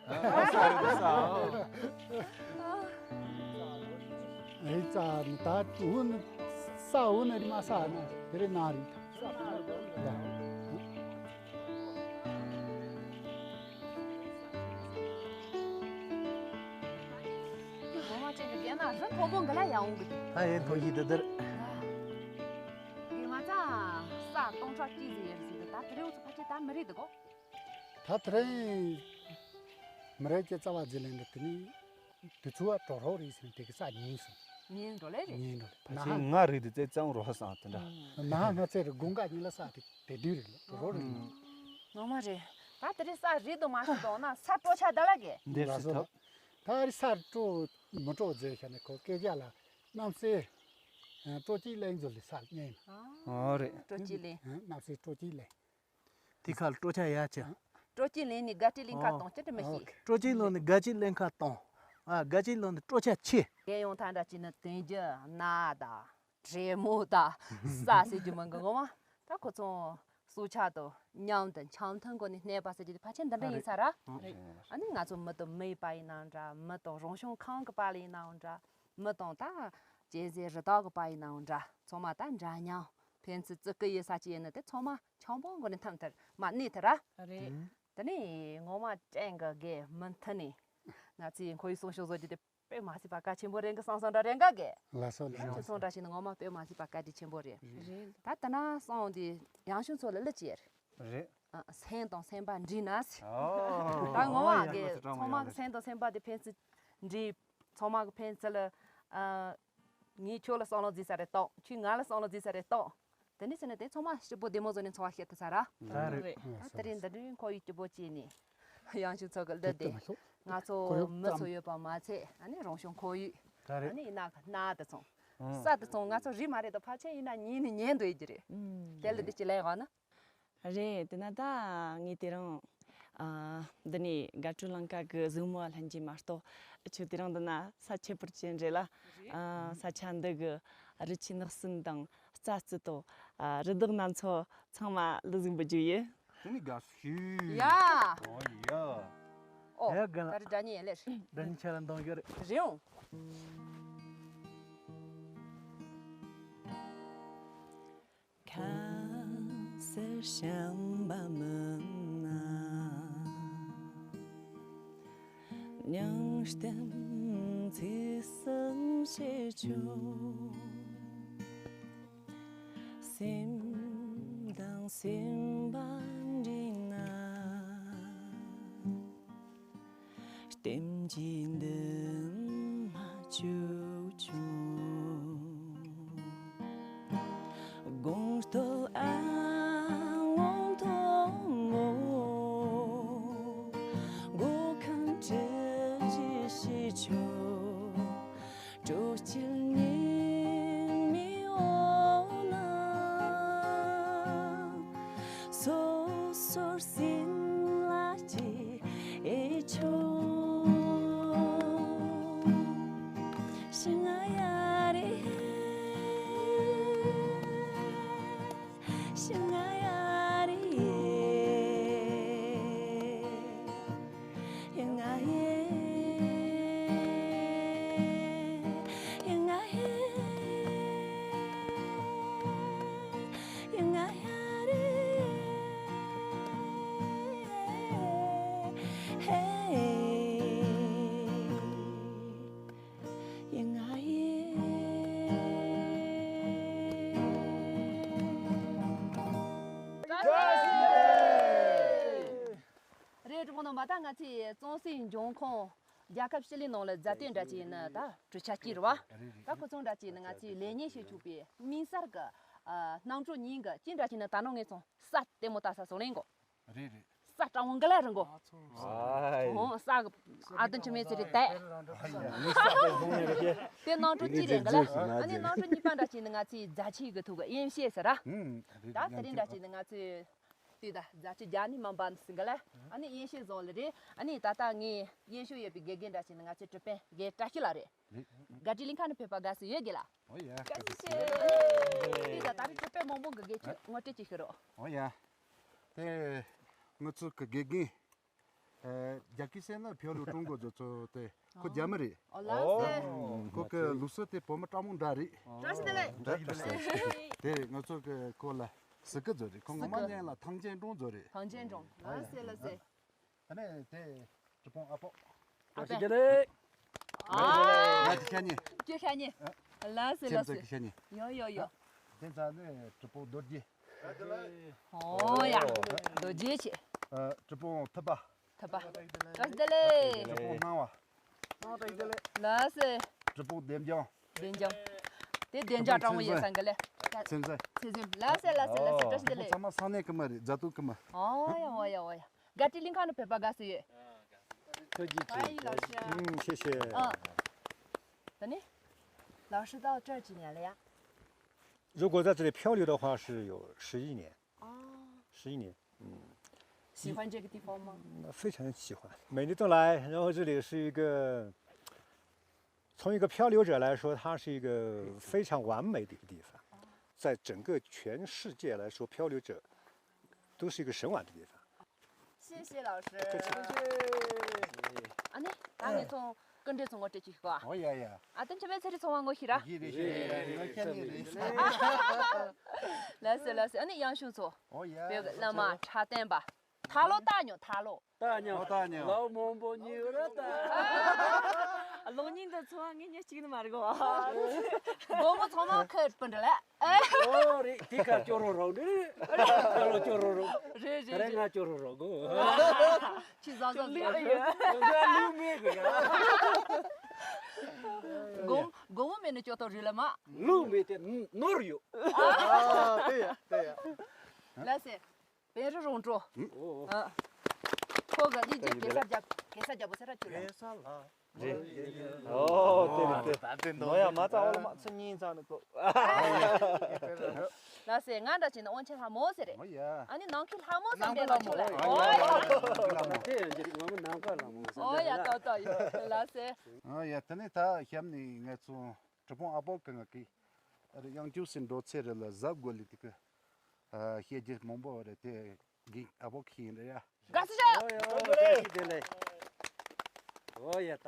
ཨེ་ཙ་ནི་ད་འུ་ནི་ས་འུ་ནི་རི་མ་ས་ན་དེ་རེད་ན་རེད་ད། ངོ་མ་ཅན་གྱི་རྒན་ན་རི་མཐོ་པོ་འགི་ལ་ཡང་འོང་གི་འདུག་ད་ཡིན་མཐོ་ཡིན་འདི་དེར། ངས་མ་ཚ་ས་སྟོང་ཕྲག་གཅིག་ཟིན་ཡོད་ཟིན་འདུག་ད་དེ་རིང་ཚོ་ཕལ་ཆེར་ད་མི་རེད་འདུག་གོ། ད་དེ་རིང་མི་རེད་ཀྱི་རྩ་བ་འཛིན་ལེན་འདི་དེ་ནི་དུས་ཚོད་བ་གྲོག་རོག་རེད་ཟིན་དེ་གི་ས་ཉིན་སོང་། ཉིན་འགྲོ་ལེ་རེད། ཉིན་འགྲོ་ལེ་ཕལ་ཆེར་ང་རེད་དེ་རྩེ་གཙང་རོ་ཧ་སང་དེ་འདྲ། ན་ཧ་ང་ཚེ་རེད་དགུན་ཁ་ཉིན་ལ་ས་དེ་དེ་དུས་རེད་ལ་གྲོག་རོག་རེད། ངོ་མ་རེད། ད་དེ་རིང་ས་རེད་དུ་མ་ཤི་དོང་ན་ས་སྤྲོ་ཆ་ད་ལ་གེ། འདིར་སི་ཐོ། ད་རི་སར་སྤྲོ་མི་སྤྲོ་ཟེར་ཤ་ནི་ཁོ་སྐད་རྒྱག་ལ་གནམ་སའི་སྤྲོ་སྐྱིད་ལེན་ཚུལ་ལ་སར་ཉན་ཡིན། ཨོ་རེད། སྤྲོ་སྐྱིད་ལེན། གནམ་སའི་སྤྲོ་སྐྱིད་ལེན། དེ་ཁར་སྤྲོ་ཆ་ཡ་ཆེ། སྤྲོ་སྐྱིད་ལེན་ནི་དགའ་སྐྱིད་ལེན་ཁ་གཏོང་ཅི་དྲི་མི་ཤེས། སྤྲོ་སྐྱིད་ལོ་ནི་དགའ་སྐྱིད་ལེན་ཁ་གཏོང་། ཨ་དགའ་སྐྱིད་ལོ་ནི་སྤྲོ་ཆ་ཆེ། རྒན་ཡོང་ཐ་འདྲ་ཅི་ནི་དོན་རྒྱུ་ན་ད་བྲེ་མོ་ད་ས་ཟེར་རྒྱུ་མང་གི་ངོ་མ་ད་ཁོ་ཚོ་སྲོག་ཆགས་དང་མཉམ་དུ་འཆམ་མཐུན་སྒོ་ནས་གནས་པ་ཟེར་རྒྱུ་དེ་ཕལ་ཆེར་འདི་འདྲ་ཡིན་ས་ར། ཨ་ནི་ང་ཚོ་མི་དང་མིའི་བར་ཡིན་ནའང་འདྲ་མི་དང་རང་བྱུང་ཁམས་ཀྱི་བར་ལ་ཡིན་ནའང་འདྲ་མི་དང་ད་གཅན་གཟན་རི་དྭགས་ཀྱི་བར་ཡིན་ནའང་འདྲ་ཚང་མ་ད་འདྲ་མཉམ་ཕན་ཚུན་བརྩི་བཀུར་ཡོད་ས་ཅིག་ཡིན་ན་དེ་ཚང་མ་འཆམ་པོ་སྒོ་ནས་འཐམ་ཐུབ་མ་གནས་ཐུབ་ར། རེད། དེ་ནས་ངོ་མ་ཅན་གི་དགེ་མུ་མཐུད་ནས་ང་ཚོའི་ཁོར་ཡུག་སྲུང་སྐྱོབ་བཟོ་རྒྱུ་དེ་དཔེ་མ་སྲིད་པ་གལ་ཆེན་པོ་རེད་གི་བསམ་བསམ་འདྲ་རེད་འགའ་གི། ལགས་སོ་ལགས་ཡང་ཁྱོད་ཚོ་འདྲ་ཞིག་ནི་ངོ་མ་དཔེ་མ་སྲིད་པ་གལ་ཆེན་པོ་རེད། རེད། ད་ལྟ་ན་སོང་དེ་ཡང་ཞུ་ཚོ་ལ་ལི་ཅེར། རེད། ཨ་སེམས་དང་སེམས་པ་འདྲིས་ན་སི། ཨོ། ད་ངོ་མ་ཨོ་གི་ཡ་ཚང་མ་གི་སེམས་དང་སེམས་པ་དེ་ཕན་ཚུན་འདྲིས། ཚང་མ་གི་ཕན་ཚུན་ལ་ཨ་ངས་ཁྱོད་ལ་བསམ་བློ་འཛིན་ས་རེད་ཏོ། ཁྱོད་ང་ལ་བསམ་བློ་འཛིན་ས་རེད་ཏོ། དེ་འདྲ་བྱས་ན་དེ་ཚང་མ་སྐྱིད་པོ་བདེ་མོ་བཟོ་ནས་འཚོ་བ་སྐྱེལ་ཐུབ་ས་ར། ད་རེད། རེད། ད་དེ་རིང་འདི་འདྲའི་ཁོར་ཡུག་སྐྱིད་པོ་བྱས་ནས་ཡང་ཞུ་ཚོ་གི་ལི་དེ་ང་ཚོ་མི་ཚོ་ཡོད་པ་མ་ཚད་ཨ་ནི་རང་བྱུང་ཁོར་ཡུག་ད་རེད། ཨ་ནི་ཡིན་ན་གནའ་དེ་ཚོ་ས་དེ་ཚོ་ང་ཚོ་རི་མ་རེད་དོ་ཕལ་ཆེར་ཡིན་ན་ཉིན་ནས་ཉན་འདོད་ཀྱི་རེད། དེ་ལི་དེ་ཅི་ལས་ག་ན། རེད། དེ་ན་ད་ངས་དེ་རིང་ཨ་འདི་ནས་དགའ་སྤྲོ་ལང་ཀ་གི་གཟིགས་མོ་ལྷན་རྒྱས་མ་གཏོགས་ཁྱོད་དེ་རིང་འདི་ན་ས་ཁྱད་པར་ཅན་རེད་ལ། ཨ་ས་ཆ་འདི་གི་རི་ཆུ་ནགས་གསུམ་དང་རྩྭ་རྩི་ཏོ། ཨ་རི་དྭགས་སྣ་ཚོགས་ཚང་མ་ལི་ཟིག་འབུད་རྒྱུ་ཡིན། དེ་ནི་དགའ་ཤོས། ཡ། ཨོ་ཡ། ཨོ་ཡ་དགའ་ལ། ད་རི་སྒྲ་སྙན་ལེར། སྒྲ་སྙན་ཆ་ལ་འདང་རྒྱུ་རེད། རེད་འོང་། ཁ་ཟེར་བྱམས་པ་མིན་ན། མྱང་སྟེ་ཚིག་སུ་བྱེད་ཆོག་སེམས་དང་སེམས་པ་འདྲིས་ན། ལྟེམ་གྱི་འདུན་མ་བཅུ་བྱུང་། དགོངས་རྟོགས་ཨ་ངོ་མཐོང་ངོ་། མགོ་ཁང་དྲི་ཞིག་ཞིག་ཆོག་སྤྲོ་སྐྱིད་ཉི་མའི་འོག་ན། སོ་སོར་སིམ་ལ་སྐྱེ་ཆོག་ཤི་ང་ཡ་རེ། ཤི་ང་ཡ་རེ། རེད། གྲོགས་པོ་རྣམ་པ། ད་ང་ཚོའི་གཙང་སེལ་འབྱུང་ཁུངས་རྒྱལ་ཁབ་སྤྱི་གླིང་ནང་ལ་རྫ་དེ་འདྲ་ཅིག་ཡིན་ན་ད་གྲུ་ཆ་གཅིག་རེད་བ། ད་ཁོ་ཚོ་འདྲ་ཅིག་ཡིན་ན་ང་ཚོའི་ལས་གཉེར་བྱེད་ཆོག་པའི་དམིགས་བསལ་གྱི་ཨ་གནམ་གྲུ་ཉིན་གྱི་ཅི་འདྲ་ཅིག་ཡིན་ན། ད་ནང་ངས་ཚོང་ས་ལྟད་མོ་ལྟ་ས་བཟོ་ལེན་གོ། རེད་རེད། ས་གྲང་བོ་འགའ་ལ་རིང་གོ། ཨ་ཚོ། ཨ་ཧོ། ས་གི་ཨ་དོན་ཆུ་མེད་ཚེ་རེད་དེ། དེ་གནམ་གྲུ་གཅིག་རེད་འགའ་ལ། ཨ་ནི་གནམ་གྲུ་གཉིས་པ་འདྲ་ཅིག་ཡིན་ན་ང་ཚོའི་རྫ་ཆུ་གི་ཐོག་གི་གཡམ་ཤེལ་ཟེར་ར། ད་དེ་རིང་འདྲ་ཅིག་ཡིན་ན་ང་ཚོའི། དེ་ད་རྫ་ཆུ་རྒྱ་ནི་མ་འབབ་ཟིན་ག་ལ། ཨ་ནི་གཡས་ཤོད་རྫོང་ལ་རེད། ཨ་ནི་ད་ལྟ་ངའི་གཡས་ཤོད་ཡོད་པའི་དགེ་རྒན་འདྲ་ཞིག་ནི་ང་ཚོའི་ཀྲི་པན་དགེ་བཀྲ་ཤིས་ལགས་རེད། རེད། ག་ཏྲི་གླིང་ཁ་ནས་ཕེབས་པ་དགའ་བསུ་ཡོད་དགེ་ལགས། ཨོ་ཡ། བཀྲ་ཤིས་བདེ་ལེགས། དེ་ད་ད་རེས་ཀྲི་པན་མང་པོ་གི་དགེ་ཆོས་ངོ་སྤྲོད་ཅིག་ཞུ་རོགས། ཨོ་ཡ། དེ་ང་ཚོ་གི་དགེ་རྒན། རྒྱ་སྐད་བཤད་ན་ཕྱོགས་ལས་ཀྲུང་གོ་ཚོ་ཚོ་དེ་ཁོ་རྒྱ་མི་རེད། ཨོ་ལགས་སེ། ཁོ་གི་ལུགས་སྲོལ་དེ་བོད་མི་སྤྲང་མོ་འདྲ་རེད། བཀྲ་ཤིས་བདེ་ལེགས། བཀྲ་ཤིས་བདེ་ལེགས། དེ་ང་ཚོ་གི་ཁོ་ལ་སི་ཀི་ཚོ་རེད། ཁོ་ངོ་མ་སྙན་ལ་ཐང་ཆེན་ཀྲུང་ཚོ་རེད། ཐང་ཆེན་ཀྲུང་། ལགས་སེ་ལགས་སེ། ཨ་ནི་དེ་གྲི་པོང་ཨ་ཕོ། ཨ་ཕོ། བཀྲ་ཤིས་བདེ་ལེགས། ཨ། ང་ཅི་ཤ་ཉེ། ཅི་ཤ་ཉེ། ལགས་སེ་ལགས་སེ། ཁྱེད་ཚོ་གི་ཤ་ཉེ། ཡོ་ཡོ་ཡོ། དེ་ཚ་ནི་གྲི་པོང་རྡོ་རྗེ། ཨོ་ཡ། རྡོ་རྗེ་ཆེ། ཨ། གྲི་པོང་ཐུབ་པ། ཐུབ་པ། བཀྲ་ཤིས་བདེ་ལེགས། གྲི་པོང་སྣང་བ། ལགས་སེ། གྲི་པོང་བདེ་འཇམ། བདེ་འཇམ། དེ་བདེ་འཇམ་སྤྲང་མོ་ཡོད་ས་འགའ་ལས། ཚེ་འཛིན། ཚེ་འཛིན། ལགས་སེ་ལགས་སེ་ལགས་སེ། བཀྲ་ཤིས་བདེ་ལེགས། ཚང་མ་ས་གནས་ཀྱི་མི་རེད། རྫ་སྟོད་ཀྱི་མི། ཨོ་ཡ་ཨོ་ཡ་ཨོ་ཡ། ག་ཏྲི་གླིང་ཁ་ནས་ཕེབས་པ་དགའ་བསུ་ཡོད། 欢迎老师。嗯，谢谢。啊，等你，老师到这儿几年了呀？如果在这里漂流的话，是有十一年。哦，十一年，嗯。喜欢这个地方吗？嗯，非常喜欢，每年都来。然后这里是一个，从一个漂流者来说，它是一个非常完美的一个地方，在整个全世界来说，漂流者都是一个神往的地方。 谢谢老师。客气。 ཨ་ནི་ད་ངས་ཚོང་སྐུ་མགྲོན་ཚོ་ངོ་སྤྲོད་ཅིག་ཞུ་གོ། ཨོ་ཡ་ཡ། ཨ་དོན་ཆུ་མེད་ཚེ་རིང་ཚོང་བ་ངོ་ཤེས་ར། ཡིན་རེད་ཤེས་རེད། ང་ཁྱེད་གཉིས་རེད། ལགས་སེ་ལགས་སེ། ཨ་ནི་གཡང་ཤུང་ཚོ། ཨོ་ཡ། བོད་ཀྱི་བླ་མ་ཁྲ་བསྟན་པ། ཐར་ལོ་ལྟ་མྱོང་། ཐར་ལོ། ལྟ་མྱོང་། ཨོ་ལྟ་མྱོང་། ལའོ་མང་པོ་ཉིད་ར་ལྟ། ལོ་ཉིན་དུ་ཚོང་བ་ངེད་གཉིས་གཅིག་ནི་མ་རེད་གོ། སྒོར་མོ་ཚང་མ་ཁེར་སྤུན་འདྲ་ལ། ཨོ་རེད། དེ་ཁ་སྐྱོ་རོ་རོ་འདི་རེད། ཁ་ལོ་སྐྱོ་རོ་རོ། རེད་རེད་རེད། ང་སྐྱོ་རོ་རོ་གོ། ཆི་ཟ་ཟ་ཟ། ལུག་མེད་གི། སྒོར་སྒོར་མོ་མེད་ན་སྐྱོ་ཏོ་རེད་ལ་མ། ལུག་མེད་དེ་ནོར་ཡོད། ཨ་དེ་ཡ་དེ་ཡ། ལགས་སེ། བེ་རི་རོང་བྲོ། ཨོ། ཨ། ཁོ་ག་ལི་ཇི་གེ་སར་རྒྱལ། གེ་སར་རྒྱལ་པོ་ཟེར་ར་ཁྱོད་ལ། གེ་སར་ལ། རེད། ཨོ་དེ་རེད་དེ། ད་དེ་ནོ་ཡ་མ་ཚ་འོ་ལ་མ་ཚ་གཉིས་ཚ་ནི་ཀོ། ལགས་སེ། ང་འདྲ་ཅིག་ནི་དབང་ཆེན་ལྷ་མོ་ཟེར་རེད། ཨོ་ཡ། ཨ་ནི་ནང་ཁུལ་ལྷ་མོ་ཟེར་འདྲ་ལ་ཁྱོད་ལ། ཨོ་ཡ། དེ་ཡང་ཅི་རིགས་ང་མོ་ནང་ཁུལ་ལྷ་མོ་ཟེར། ཨོ་ཡ་ཏོ་ཏོ་ཡོད། ལགས་སེ། ཨོ་ཡ། དེ་ནས་ད་གཤམ་ནས་ང་ཚོ་གྲི་པོང་ཨ་ཕོ་གི་ང་གི་ཨ་རེ་གཡང་ཆུང་སེ་འགྲོ་ཚེ་རེ་ལ་གཟབ་དགོས་ལི་དེ་གི། ཨ། བཤད་རྒྱུ་མང་པོ་རེད་དེ། གི་ཨ་ཕོ་ཁྱི་ཡིན་རེད་ཡ། དགའ་བསུ་ཞུ། ཨོ་ཡ་ཨོ་བཀྲ་ཤིས་བདེ་ལེགས། ཨོ་ཡ་ད།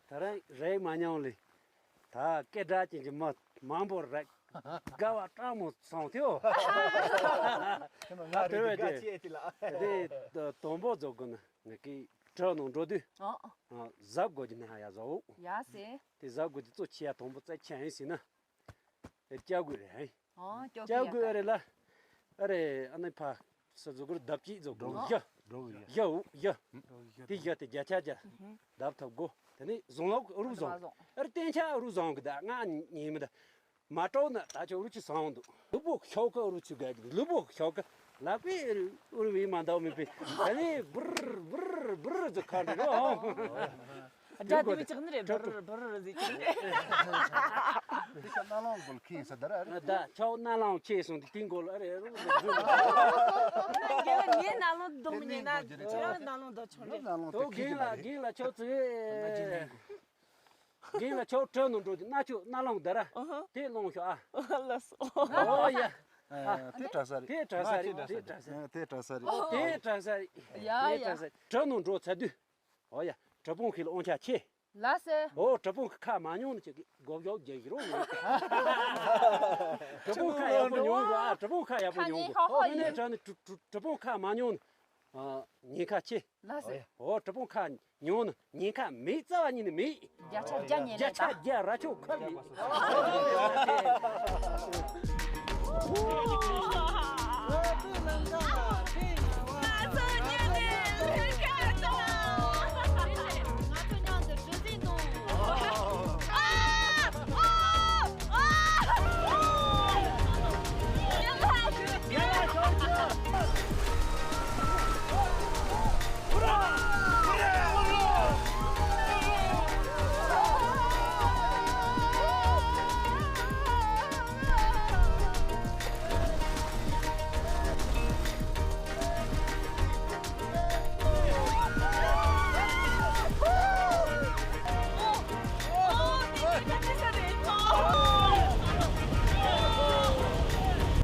ད་རང་རེད་མ་མྱོང་ལེ། ད་སྐད་གྲགས་ཅན་གྱི་མི་མང་པོ་རེད། དགའ་བ་སྤྲང་མོ་སོང་ཐེའོ། ང་རེད་དེ་དགའ་ཆེ་དེ་ལ། དེ་དང་པོ་རྫོགས་དགོས་ན་ངས་ཀི་གྲི་ནང་འགྲོ་དུས། ཨོ། གཟབ་དགོས་ཀྱི་ནི་ཧ་ཡ་བཟོ། ཡ་སེ། དེ་གཟབ་དགོས་ཀྱི་གཙོ་ཆེ་ཡ་དང་པོ་རྩ་ཆེ་ཡིན་ཟེར་ན། ལྕགས་སྒོ་རེད་ཧེ། ཨོ། ལྕགས་སྒོ་ཡ་རེད་ལ། ཨ་རེ་ཨ་ནི་ཕ། ས་རྫོགས་སྐོར་ལྡབ་གཅིག་རྫོགས་སྒོ་བཞི། འགྲོ་བའི་ཡ། ཡ་འུ་ཡ། འགྲོ་བའི་ཡ། དེ་ཡ་དེ་བརྒྱ་ཆ་བརྒྱ། ལྡབ་ཐོབ་དགོ། དེ་ནས་བཟང་ལོག་རུ་བཟང་། རུ་བཟང་། ཨར་བསྟན་ཆ་རུ་བཟང་གི་ད་ང་ཉིན་མི་ད། མ་སྤྲོ་ན་ད་ཆ་རུ་ཆི་བཟང་འདུག་ལུ་བོ་ཤོག་གི་རུ་ཆི་ག་གི་ལུ་བོ་ཤོག་གི་ལག་པའི་རུ་བའི་མ་འདའ་མི་པའི་ད་ནི་བུར་བུར་བུར་ཟི་ཁ་འདྲི་རོ། དགྲ་དེ་བའི་ཅག་ནི་རེད། བུར་བུར་བུར་ཟི་ཅག་ནི་རེད། དེ་ཤ་ནག་ལོང་གོལ་ཁེ་ས་ད་ར་རེད། ད་ཆོག་ནག་ལོང་ཆེ་སོང་དེ་ཏིང་གོལ་ཨ་རེ་རུ་ཟི་རུ། ངས་ནག་ལོང་འདོམ་ཉེ་ན་ཁྱེད་རང་ནག་ལོང་འདོ་ཆོག་རེད། ནག་ལོང་དེ་ཁེ་ས་ད་རེད། རྒན་ལ་རྒན་ལ་ཆོག་ཙི། རྒན་ལ་ཆོག་བྲོས་ནོ་འགྲོ་དེ་ན་ཆོག་ནག་ལོང་ད་ར། དེ་ལོང་ཤོག་ཨ། ལགས་སོ། ཨོ་ཡ། དེ་དྲག་ས་རེད། དེ་དྲག་ས་རེད། དེ་དྲག་ས་རེད། དེ་དྲག་ས་རེད། ཡ་ཡ། བྲོས་ནོ་འགྲོ་ཚ་དུས། ཨོ་ཡ། བྲོས་པོང་ཁེ་ལ་དབང་ཆ་ཆེ། ལགས་སེ། ཨོ་བྲོས་པོང་ཁ་མ་ཉོང་ནི་ཅིག་གོ་བྱོག་རྒྱག་གི་རོ། བྲོས་པོང་ཁ་ཡག་པོ་ཉོང་རོ་ཨ། བྲོས་པོང་ཁ་ཡག་པོ་ཉོང་རོ། ཨོ་ནས་དྲ་ནི་བྲོས་པོང་ཁ་མ་ཉོང་ནི། ཉེན་ཁ་ཆེ། ལགས་སེ། ཨོ་བྲོས་པོང་ཁ་ཉོ་ནི་ཉེན་ཁ་མེད་རྩ་བ་ཉིད་ནས་མེད། བརྒྱ་ཆ་བརྒྱ་ཉན་ལེ་ད། བརྒྱ་ཆ་བརྒྱ་ར་ཆོག་ཁ་མེད། ང་ཚོ་མཉམ་དུ་གྲུ་གཟིངས་འདོན།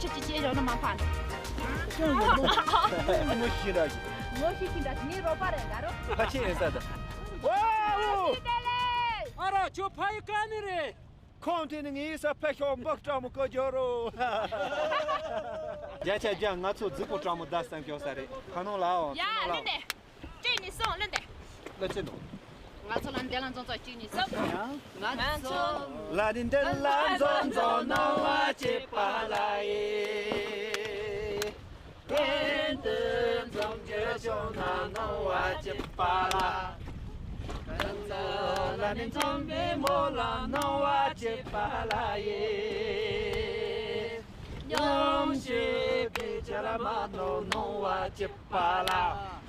ཁྱེད་ཀྱི་སྐྱེས་ཡོང་ན་མ་ཕན། ཅང་ཡོང་ནོ། ངོ་ཤེས་འདྲ་ཞིག་ངོ་ཤེས་ཀྱི་འདྲ་ཞིག་ངའི་རོགས་པ་རེད་ད་རོ། ཕ་ཆེ་ཡིན་ས་ད། ཝའོ། ཨ་ར་ཁྱོད་ཕ་ཡི་ཀ་ནི་རེད། ཁོང་དེ་ནི་ངའི་ས་ཕ་ཤོག་འབག་སྤྲང་མོ་བཀོད་རྒྱུ་རོ། བརྒྱ་ཆ་བརྒྱ་ང་ཚོ་རྫིག་པོ་སྤྲང་མོ་ད་བསམ་ཤོག་ས་རེད། ཁ་ནང་ལ་འོང་། ཡ་ལུན་དེ། གཅིག་གཉིས་གསུམ་ལུན་དེ། ལ་ཅི་ནོ། ང་ཚོ་ལ་འདི་ལ་འཛོམས་ཚོགས་གཅིག་གཉིས་གསུམ། ང་ཚོ་ལ་ནི་འདི་ལ་འཛོམས་འཛོམས་གནང་བ་བྱེད་པ་ལ་ཡིན། གཏན་དུ་འཛོམས་རྒྱུ་བྱུང་ན་གནང་བ་བྱེད་པ་ལ། ང་ཚོ་ལ་ནི་འཛོམས་པའི་མོ་ལ་གནང་བ་བྱེད་པ་ལ་ཡིན། ཉམས་ཞིབ་པའི་ཆ་ལ་མ་ནོར་གནང་བ་བྱེད་པ་ལ།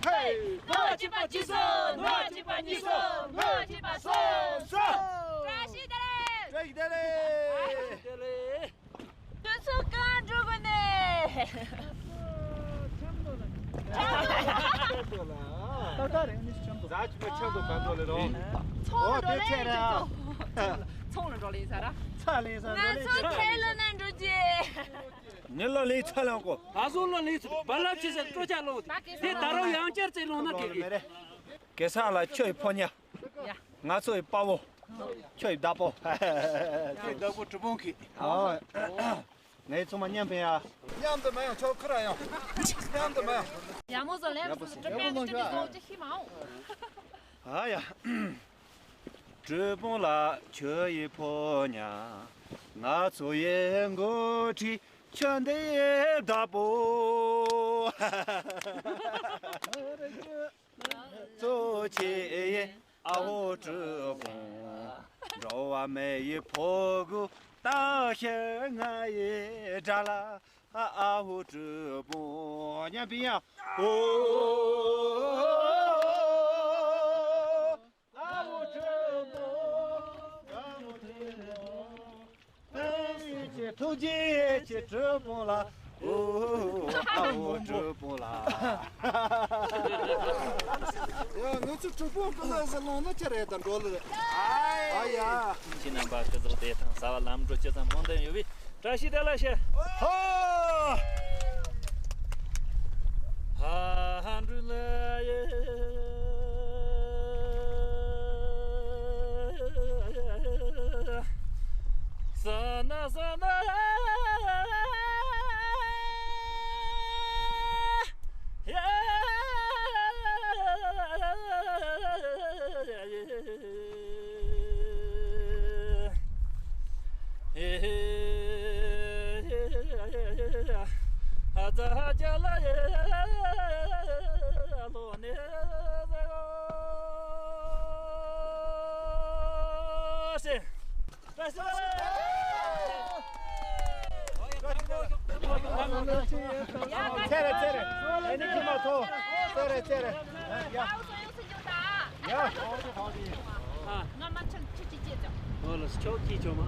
ཧེ། ནོར་བ་བྱེད་པ་གཅིག་སོང་། ནོར་བ་བྱེད་པ་གཉིས་སོང་། ནོར་བ་བྱེད་པ་གསུམ་སོང་། བཀྲ་ཤིས་བདེ་ལེགས། བཀྲ་ཤིས་བདེ་ལེགས། བཀྲ་ཤིས་བདེ་ལེགས། དུས་ཚོད་གང་འགྲོ་གི་ནས། ཆབ་མདོ་ལ། ཆབ་མདོ་ལ། ད་ལྟ་རེད་ནི་ཆབ་མདོ། ཟ་ཅི་པ་ཆབ་མདོ་གང་འགྲོ་ལེ་རོ། ཚོང་ལ་འགྲོ་ལེ། ཚོང་ལ་འགྲོ་ལེ་ཡིན་ས་ར། ཚ་ལེ་ས་འགྲོ་ལེ། ང་ཚོ་ཁེ་ལོ་ན་འགྲོ་རྒྱུ། ནི་ལོ་ལེ་ཚ་ལང་གོ། ང་ཚོ་ལོ་ལེ་ཚ་བ་ལབ་ཆེ་ས་སྤྲོ་ཆ་ལོ། དེ་ད་རུང་ཡང་བསྐྱར་རྩེ་ལོང་ན་ཁེ་གི། གེ་སར་ལ་ཁྱོད་ཡི་ཕོ་ཉ། ཡ། ང་ཚོ་ཡི་དཔའ་བོ། ཁྱོད་ཡི་བདག་པོ། ཁྱོད་ཡི་བདག་པོ་གྲུ་པོང་གི། ཨོ། ངའི་ཚང་མ་མཉམ་པའི་ཡ། མཉམ་དུ་མ་ཡོང་ཆོག་ཁུར་ཡོང་། མཉམ་དུ་མ་ཡོང་། ཡ་མོ་ཟོ་ལེ་མོ་ཟོ་ཏྲི་པེ་ཏྲི་ཏྲི་ཟོ་ཅི་ཤི་མ་འོང་། ཨ་ཡ། གྲུ་པོང་ལ་ཁྱོད་ཡི་ཕོ་ཉ། ང་ཚོ་ཡི་འགོ་ཁྲིད་ཁྱོད་འདི་ཡི་བདག་པོ། གཙོ་ཆེ་ཡི་ཨ་ཧོ་གྲུ་པོང་། འགྲོ་བ་མི་ཡི་ཕོ་རྒོད་ད་ཤི་ང་ཡི་དགྲ་ལ། ཨ་ཧོ་གྲུ་པོང་། མཉམ་པའི་ཡ། ཨོ། ཨ་ཧོ་གྲུ་པོང་། ཨ་ཧོ་གྲུ་པོང་། ཐུགས་རྗེ་ཆེ་གྲུ་པོང་ལ། ཨོ། ཨ་ཧོ་གྲུ་པོང་ལ། ཡ། ང་ཚོ་གྲུ་པོང་ཀུན་ལ་ཟེར་ལོང་ན་ཆ་རེད་ད་འགྲོ་ལེ། ཨ་ཡ། ཁྱེད་རྣམ་པ་སྐུ་གཟུགས་བདེ་ཐང་གསལ་བ་ལམ་འགྲོ་ཇི་ཙམ་སྨོན་འདུན་ཡོད་པས། བཀྲ་ཤིས་བདེ་ལེགས་ཞུ། ཧོ། ཧ་འགྲུལ་ལ་ཡེ། ས་ན་ས་ན། ཙེ་རེ་ཙེ་རེ། ཡ། ཡ། ཨ། ང་མ་ཆང་ཆི་ཆི་ཅེ་ཅང་། ཨོ་ལ་ཆོག་ཅི་ཆོག་མ།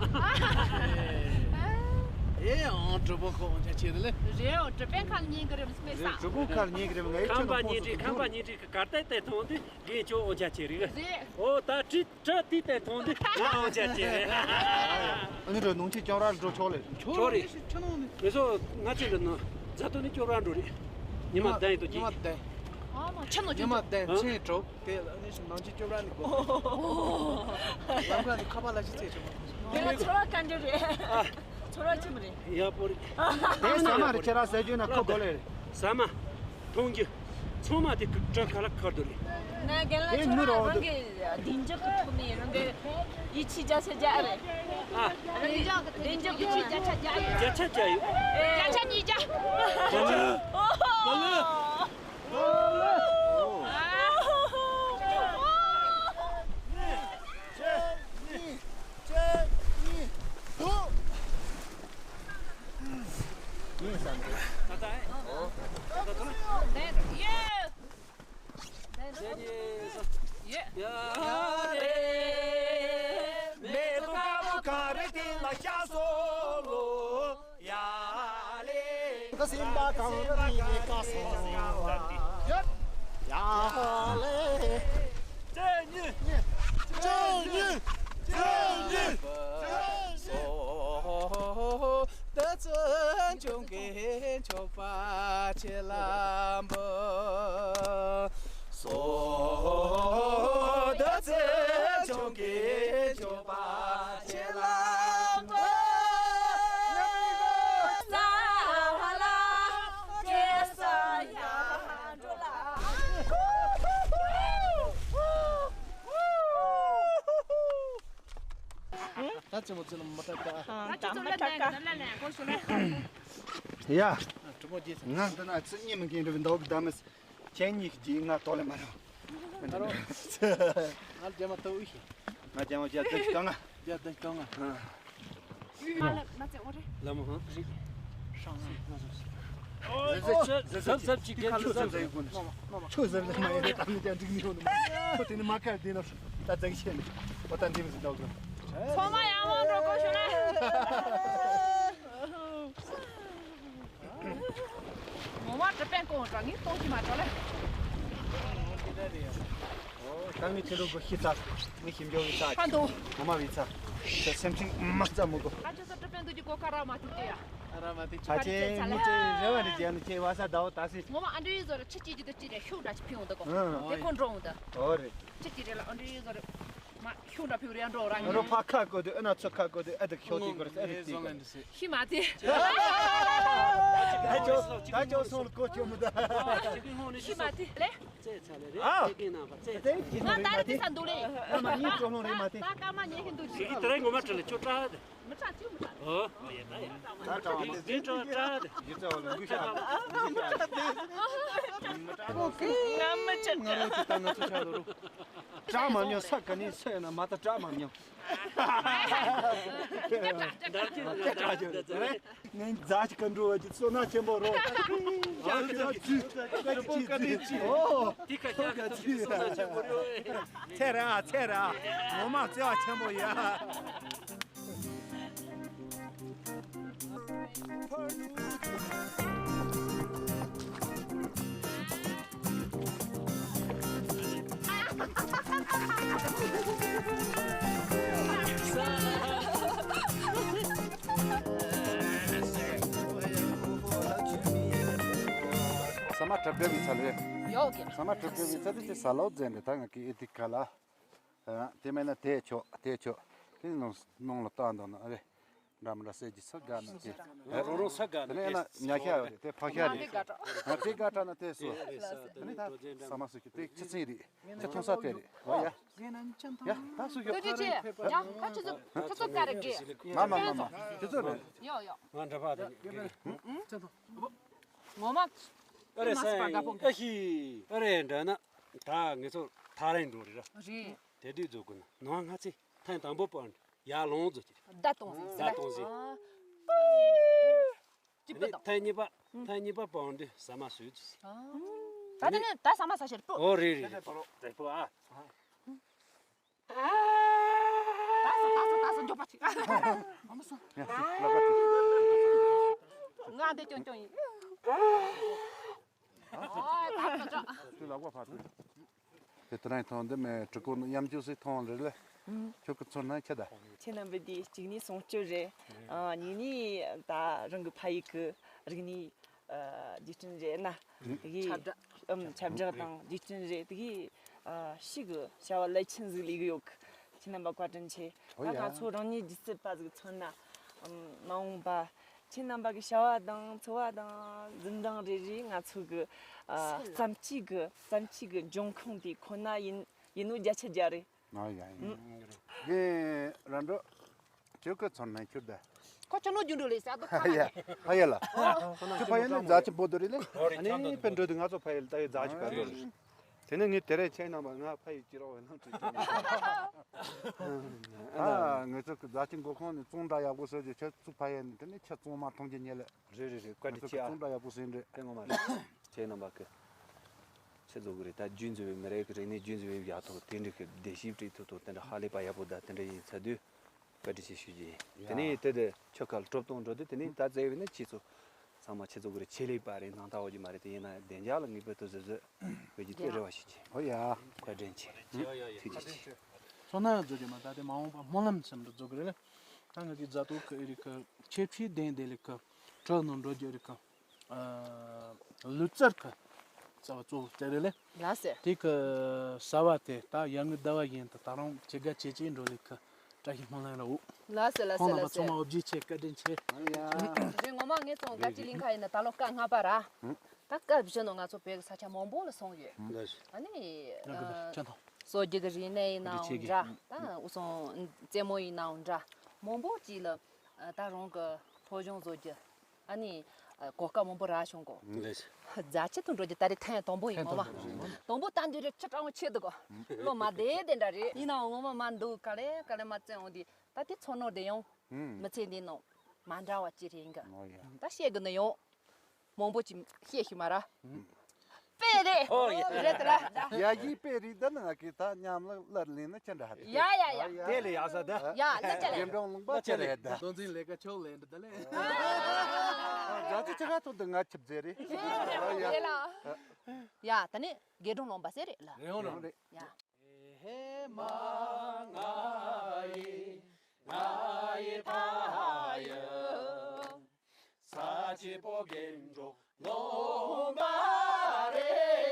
ཨེ་ཨང་གྲུ་པོ་ཁོ་འོང་ཆ་ཆེ་རེད་ལེ། རེད་ཨོ་གྲུ་པན་ཁང་ཉིན་གི་རེམ་སྤེ་ས། གྲུ་པོ་ཁར་ཉིན་གི་རེམ་ངའི་ཁམས་པ་ཉིན་དྲི་ཁམས་པ་ཉིན་དྲི་གི་གར་ཏེ་ཏེ་ཐོང་དུས་གིན་ཆོག་འོང་ཆ་ཆེ་རེད། རེད། ཨོ་ད་ཁྲི་ཁྲི་ཏི་ཏེ་ཐོང་དུས་ང་འོང་ཆ་ཆེ་རེད། ཨ་ནི་ར་ནུང་ཆེ་ཅང་ར་འགྲོ་ཆོག་ལེ། ཆོག་རེད། མི་སོ་ང་ཚོ་འདི་ནང་རྫ་ཏོ་ནི་སྐྱོ་ར་འགྲོ་རེད། ཉི་མ་ཉི་མ་བདུན་ཡིན་དུ་ཉི་མ་ཅིག་བདུན། ཨ་མ་ཆ་ནོ་ཉི་མ་ཅུང་བདུན་ཨ། ཕྱིན་འགྲོ། དེ་ལ་ནི་ཞིག་ནང་ཆེན་སྐྱོ་ར་ནི་གོ། ལམ་ཁ་ནི་ཁ་པར་ལ་ཞིག་ཚེ་ཆོག་དེ་ལ་ཚོར་བ་ག་འདྲ་རེད། ཨ། ཚོར་བ་ཅི་མི་རེད། ཡག་པོ་རེད། དེ་ཟ་མ་རེད་ཁྱེད་རང་ཟ་རྒྱུ་ན་ཁོ་དགོས་ལེ་རེད། ཟ་མ། འཐུང་རྒྱུ། ཚང་མ་དེ་གི་སྤྲོད་ཁ་ལ་ཁར་དུ་རེད། ང་རྒན་ལགས་ཁྱོད་རང་རང་གི་བདེ་འཇགས་ཀྱི་ཐོག་ནས་རང་གི་ཡིད་ཆེས་བརྒྱ་ཆ་བརྒྱ་རེད། ཨ། བདེ་འཇགས་ཀྱི་བདེ་འཇགས་ཀྱི་ཡིད་ཆེས་བརྒྱ་ཆ་བརྒྱ་ཡོད། བརྒྱ་ཆ་བརྒྱ་ཡོད། བརྒྱ་ཆ་ཉིས་བརྒྱ། ཨོ་ཧོ། ཡིན་བསམ་རེད། ད་ལྟ་ཨེ། ཨོ། ད་ལྟ་ལེ། ཡ་ལེ། མེ་ཏོག་དཀར་པོ་གངས་རི་སྟེང་ལ་ཤར་སོང་ལོ། ཡ་ལེ། ད་སེམས་པ་གངས་རི་ནས་བཀག་སོང་། ཡ་ལེ། ཅེ་ཉི། ཅེ་ཉི། ཅེ་ཉི། ཅེ་ཉི། ད་ཚོན་ཆུང་གི་མཆོད་པ་ཆེ་ལམ་པོ། སོ་ད་ཚོན་ཆུང་གི་མཆོད་པ་ཆེ་ལམ་པོ། ལ་ལ་ཀེ་ས་ཡ་འགྲོ་ལ། ད་ཅི་མོ་ཅི་ལ་མ་ཏྲ་ཀ་ད་ཅི་ཚོ་ལ་ཏན་ག་ལ་ལན་གོ་ཤུ་ལ། ཡ། གྲུ་མོ་རྗེས་ང་འདི་ན་ཚི་གཉིས་མི་མཁན་རུ་འདོག་གི་ད་མི་ཁྱེད་གཉིས་ཀྱིས་ང་ཏོ་ལེ་མ་རོ། ང་རྒྱ་མ་ཏོ་ཨུ་ཤི། ང་རྒྱ་མ་རྒྱ་ཏོ་ཤི་ཏོ་ང་། རྒྱ་ཏོ་ཤི་ཏོ་ང་། ང་ལ་ང་ཚེ་འོ་རེད། ལ་མོ་ཧང་རིག་ཧྲང་ཧང་ང་ཚོ་ཟབ་ཟབ་ཅིག་གི་ཁ་ལ་ཟབ་ཟབ་ཡོད་ནི། ཆུ་ཟབ་ཟབ་མ་ཡོད་ད་ནི་ཀྱང་འགྲིག་ནི་ཡོད་ནི། ཁོ་དེ་ནི་མ་ཁ་དེ་ནོ་ད་ཛ་གི་ཆེ་ནི། འོ་ད་འདི་མི་ཟིན་ཏོ་གི། ཚང་མ་ཡང་མང་འགྲོ་དགོས་བྱུང་ན། ངོ་མ་གྲི་པན་གོང་དྲ་ངས་གཏོང་གི་མ་གྲོ་ལེ། ད་ངས་ཁྱེད་རང་གི་ཤི་ཚ། ངས་ཞིམ་འཇོག་གི་ཚ། ཕན་འདུག་ངོ་མ་བི་ཚ། ད་སེམས་ཅིག་མ་ཚ་མོ་གོ། ཨ་ཅོ་ཚ་གྲི་པན་འདུག་གི་གོ་ཁ་ར་མ་ཐུག་དེ་ཡ། ཨ་ར་མ་ཐུག་ཨ་ཅེ་ངས་ཅེ་རེ་བ་རེ་ཅེ་ནི་ཅེ་བ་ས་ཟླ་བ་ད་སི། ངོ་མ་ཨ་འདྲེ་ཡི་ཟོ་ར་ཆི་ཅི་ཅི་ད་ཅི་རེ་ཤུགས་འདྲ་ཅི་ཕིའུ་འདུག་གོ། དེ་ཁོ་འགྲོ་འདུག་ཨོ་རེད། ཆི་ཅི་རེ་ལ་ཨ་འདྲེ་ཡི་ཟོ་ར། མ་ཤུགས་འདྲ་ཕུག་རེ་འགྲོ་ར་ངེ། རོ་ཕ་ཁ་གོ་དུ་ཨ་ན་ཚོ་ཁ་གོ་དུ་ཨ་དུ་ཤོ་དི་གོ་ར་ཨ་དུ་དི་གོ་ར། ཤི་མ་དེ། ད་ཅོ་ད་ཅོ་སོང་ལ་གོ་ཅོ་མི་ད། ཤི་མ་དེ་ལེ། ཙེ་ཚ་ལེ་རེ། ཨ། ཙེ་གི་ན་པ་ཙེ་ཙེ། ང་ད་རེ་ཙེ་ས་འདུག་ལེ། ང་མ་ཉིད་ཅོ་ལོང་རེ་མ་དེ། ད་ཀ་མ་ཉེ་ཧིན་འདུག་ཅི། ཤི་དེ་རེ་ངོ་མ་ཁྲི་ལ་ཅོ་ཏྲ་དེ། མི་ཏྲ་ཅི་མི་ཏྲ། ཨོ། ཡེ་ད་ཡེ། ད་ཏྲ་བ་དེ། དེ་ཏྲ་ཏྲ་དེ། ཡེ་ཙེ་བ་ལ་འགུལ་ཤ། ང་མི་ཅི་ང་ལོ་ཅི་ད་ང་ཚོ་ཆ་ལོ་རུ། བཀྲ་མ་མྱོང་ས་ག་ནས་སུ་ཡིན་ན་མ་ད་བཀྲ་མ་མྱོང་། ངས་རྫ་ཅིག་ག་འགྲོ་བ་ཅིག་བསོད་ནམས་ཆེན་པོ་རོ། ཨོ། ཚེ་ར་ཚེ་ར་ངོ་མ་བརྩེ་བ་ཆེན་པོ་ཡ། ཟ་མ་གྲབས་གྲབས་ཡིན་ཚ་ལེ། ཡོག་གི། ཟ་མ་གྲབས་གྲབས་ཡིན་ཚ་དེ་ཅི་ཟ་ལོ་ཛན་དེ་ད་ང་གི་ཨེ་ཐིག་ག་ལ། ཨ། དེ་མེད་ན་དེ་ཆོག་དེ་ཆོག་དེ་ནང་ནང་ལ་བཏང་འདུག་ན་ཨ་རེ། འདྲ་མི་འདྲ་ཟས་ཀྱི་ས་དགའ་ན་དེ། ཨ། རང་རང་ས་དགའ་ན་དེ་ནས་ཨ་ན་ཉ་ཤ་རེད་དེ་ཕག་ཤ་རེད། ང་དེ་དགའ་དྲགས་ན་དེ་སོ། དེ་རེད་ས་དེ་ནས་ད་ས་མ་སུ་ཁྱོད་དེ་ཆི་ཚིག་རེད། ཆི་ཐུང་ས་དེ་རེད། ཨོ་ཡ། ཡ་ད་སུ་ཁྱོད་ཁ་རེད་ཕེབས། ཡ་ཁ་ཆི་ཚོ་ཁ་ཚོ་དཀའ་རེད་གི། མ་མ་མ་མ་དེ་ཚོ་རེད། ཡོ་ཡོ། ང་འདྲ་པ་དེ་ངོ་མ། ཨ་རེ་ས་ཡིན་ཨ་ཤི། ཨ་རེ་འདྲ་ན་ད་ངེད་ཚོ་ཐག་རིང་འགྲོ་རེད་ར། རེད། དེ་དུས་རྫོགས་དགོས་ན་ནང་ང་ཚེ་ཐེངས་དང་པོ་པར་ཡར་ལོངས་རྫོགས་ཀྱི་རེད། བརྡ་གཏོང་ཟིན་བརྡ་གཏོང་ཟིན། ཅི་པ་དང་། ཐེངས་གཉིས་པ་ཐེངས་གཉིས་པ་པར་འདི་ཟ་མ་ཟོས་ཚུལ། ད་དེ་ནས་ད་ཟ་མ་ཟ་ཤེས་པོ། ཨོ་རེད་རེད་རེད། ད་ཟ་ད་ཟ་ད་ཟ་མགྱོགས་པ་ཅིག་ཨ་མ་སོ། ཡ་ལག་པ་ང་འདི་ཀྱོང་ཀྱོང་ཡིན། ཨོ་ད་ད་ད། ཁྱོད་ལག་པ་ཕར་ཕུད། དེ་ལྟར་ཐོང་འདི་མེད་གྲི་གུ་ནི་ཡམ་ཅུ་སི་ཐོང་རེད་ལེ། ཁྱོད་ཀྱི་ཚོར་སྣང་ཁྱེད་ད། ཁྱེད་རྣམ་པ་འདི་གཅིག་ནི་སྲུང་སྐྱོབ་རེད། ཨ་གཉིས་ནི་ད་རང་གི་ཕ་ཡུལ་གི་རིག་གནས་ཨ་རྒྱུ་རྐྱེན་རེད་ན། དེ་གི་ཁྱབ་བསྒྲགས། ཨམ་ཁྱབ་བསྒྲགས་དང་རྒྱུ་རྐྱེན་རེད། དེ་གི་ཨ་ཤི་གི་བྱ་བ་རླབས་ཆེན་ཟིག་ལས་གི་ཡོད་གི། ཁྱེད་རྣམ་པ་བཀའ་དྲིན་ཆེ། ཨོ་ད་ཡ། ང་ཚོ་རང་ཉིད་སྒྱུ་རྩལ་པ་ཟིག་མཚོན་ན། ཨམ་མ་འོངས་པ་ཁྱེད་རྣམ་པ་གི་བྱ་བ་དང་འཚོ་བ་དང་འཛིན་སྟངས་རེ་རེ་ང་ཚོ་གི་ཨ་སེམས་ལ་བརྩམས་ཆོས་གི་བརྩམས་ཆོས་གི་འབྱུང་ཁུངས་དེ་ཁོ་ན་ཡིན་ཡིན་ནོ་བརྒྱ་ཆ་བརྒྱ་རེད། ཨ་ཡ་ཡ། ཨུ། རྒན་ར་འགྲོ། ཁྱོད་ཀྱི་ཚོར་སྣང་ཁྱོད་ད། ཁོ་ཁྱོད་ནོ་རྒྱུ་འགྲོ་ལས་ས་དོ་ཁ་ཡ་ལ། ཕ་ཡ་ལ། ཁྱོད་ཕ་ཡ་ནི་རྫ་ཆེན་པོ་དོ་རེད་ལེ། ཨ་ནི་ཕན་འགྲོ་དུས་ང་ཚོ་ཕ་ཡ་ལ་ལྟ་བའི་རྫ་ཆེན་པོ་དོ་རེད། དེ་ནས་ངས་དེ་རིང་ཁྱེད་རྣམ་པ་ང་ཕ་ཡུལ་སྐྱིད་རོགས་བའི་ནང་དུ་བསྐྱལ་ནས། ཨ་ང་ཚོ་གི་རྫ་ཆེན་མགོ་ཁང་ནས་བཙོང་འདྲ་ཡག་པོ་བཟོས་རྗེས་ཁྱེད་ཚོ་ཕ་ཡུལ་ནས་དེ་ནས་ཁྱེད་བཙོང་མ་མཐོང་རྒྱུ་ཉེ་ལེ། རེད་རེད་རེད། བཀའ་ང་དྲིན་ཚོ་གི་ཆེ་ཨ། བཙོང་འདྲ་ཡག་པོ་བཟོས་འདྲ། དེ་ངོ་མ་རེད། ཁྱེད་རྣམ་པ་གི་ཁྱེད་ཚོ་གི་རེད། ད་རྒྱུན་འཛིན་པའི་མི་རིགས་ཀྱི་རིག་གནས་རྒྱུན་འཛིན་པའི་ཡག་ཐོག་དེ་འདྲ་གི་བདེ་སྐྱིད་སྤྲད་ཐུབ་ཐུབ་དེ་འདྲ་ཧ་ལས་པ་ཡག་པོ་ད་དེ་འདྲ་ཡིན་ཚར་དུས། བཀའ་དྲིན་ཆེ་ཞུ་རྒྱུ་ཡིན། དེ་ནས་དེ་དེ་ཁྱོད་ཁ་ལ་གྲོབ་གཏོང་འགྲོ་དུས་དེ་ནས་ད་བཙལ་བས་ན་ཁྱེད་ཚོ་ཚང་མ་ཁྱེད་ཚོ་གི་རེད། ཆེད་ལས་པ་རེད། སྣང་དག་འོ་ཅི་མ་རེད། དེ་ཡིན་ན་བདེ་འཇགས་ལ་ངེས་པར་དུ་གཟབ་གཟབ་བྱེད་རྒྱུ་དེ་རེ་བ་ཞུ་རྒྱུ། ཨོ་ཡ། བཀའ་དྲིན་ཆེ། ཐུགས་རྗེ་ཆེ། ཚོར་སྣང་རྫོགས་རྒྱུ་མ་ད་དེ་མ་འོངས་པ་སྨོན་ལམ་ཟེར་འདྲ་རྫོགས་གི་རེད་ལ། ད་ང་གི་རྫ་ཏོ་ཁ་ཨི་རི་ཁ་ཁྱེད་ཕྱིའི་གདན་དེ་ལི་ཁ་གྲོགས་ནང་འགྲོ་རྒྱུ་རི་ཁ། ལུས་རྩལ་གི་རྩ་བ་གཙོ་བོ་དེ་རེད་ལེ། ལགས་སེ། དེ་གི་ཟ་བ་དེ་ད་ཡར་ངོའི་ཟླ་བ་བཞིན་དུ་ད་རུང་ཇེ་དགའ་ཇེ་ཆེ་འགྲོ་ལེ་གི་བཀྲ་ཤིས་སྨོན་ལམ་རེད། ལགས་སེ་ལགས་སེ་ཁོང་རྣམ་པ་ལགས་སེ། ཚང་མ་ཨོ་རྒྱན་ཆེ། བཀའ་དྲིན་ཆེ། རེད། ངོ་མ་ངས་ཚོང་དགའ་སྤྲོའི་གླིང་ཁ་ཡིན་ན་ད་ལོ་སྐབས་ལྔ་པ་ར། ད་སྐབས་བཞི་ནང་ང་ཚོ་བོད་ཀྱི་ས་ཆ་མང་པོ་ལ་སོང་ཡོད། ཨ་ནི་ཡང་གི་ཨ་ཁྲ་ཐོང་། སྲོལ་རྒྱུན་གྱི་རིག་གནས་ཡིན་ནའང་འདྲ། ད་དབུས་གཙང་རྩེད་མོ་ཡིན་ནའང་འདྲ། མང་པོ་ཅིག་ལ་ད་རང་གི་ཐོ་གཞུང་བཟོ་རྒྱུ། ཨ་ནི་གོ་སྐབས་མང་པོ་རག་བྱུང་གོ། རྫ་ཆེན་དུ་འགྲོ་རྒྱུ་ད་རེས་ཐེངས་དང་པོ་ཡིན། ངོ་མ་དང་པོ་ད་འདི་རེད། ཁྱི་སྤྲང་བོ་ཆེ་འདུག་གོ། བློ་མ་བདེ་དེ་འདྲ་རེད། ཡིན་ནའང་ངོ་མ་མ་འདུག་ག་ལེ་ག་ལེ་མ་བཙན་འོང་དུས་ད་དེ་ཚོར་སྣང་དེ་ཡང་མི་ཚེ་འདི་ནང་མ་འདྲ་བ་ཅིག་རེད་གི། ད་བཤད་དགོས་ན་ཡང་མང་པོ་ཅིག་བཤད་ཤེས་མ་ར། དཔེ་རེད། ཨོ་ཡ། རེད་དེ་ལ། ཡ་ཡི་དཔེ་རེད་ད། ན་ང་གི་ད་ཉམས་ལ་ལར་ལེན་ན་ཅི་འདྲ་ཧ། ཡ་ཡ་ཡ། དེ་ལས་ཡག་ས་ད། ཡ་ལ་ཅི་ལ། རྒན་འབྲོང་ལུང་པ་ཅི་རེད་ད། དོན་ཚན་ལས་ཀ་ཆོག་ལེན་འདྲ་ད་ལེ། རྫ་ཆེན་ཆེ་ཁ་ཐུག་ཏུ་ང་ཆིབས་རྫས་རེད། ཡ་ལ། ཡ་ད་ནི་དགེ་སྒྲུང་ལུང་པ་ཟེར་རེད་ལ། རེད་ཡོང་རེད། ཡ། ཧེ་མ་ང་ཡི་ང་ཡི་ཕ་ཡི། ས་ཆེ་པོ་རྒན་འགྲོ་ལོང་པ་རེད།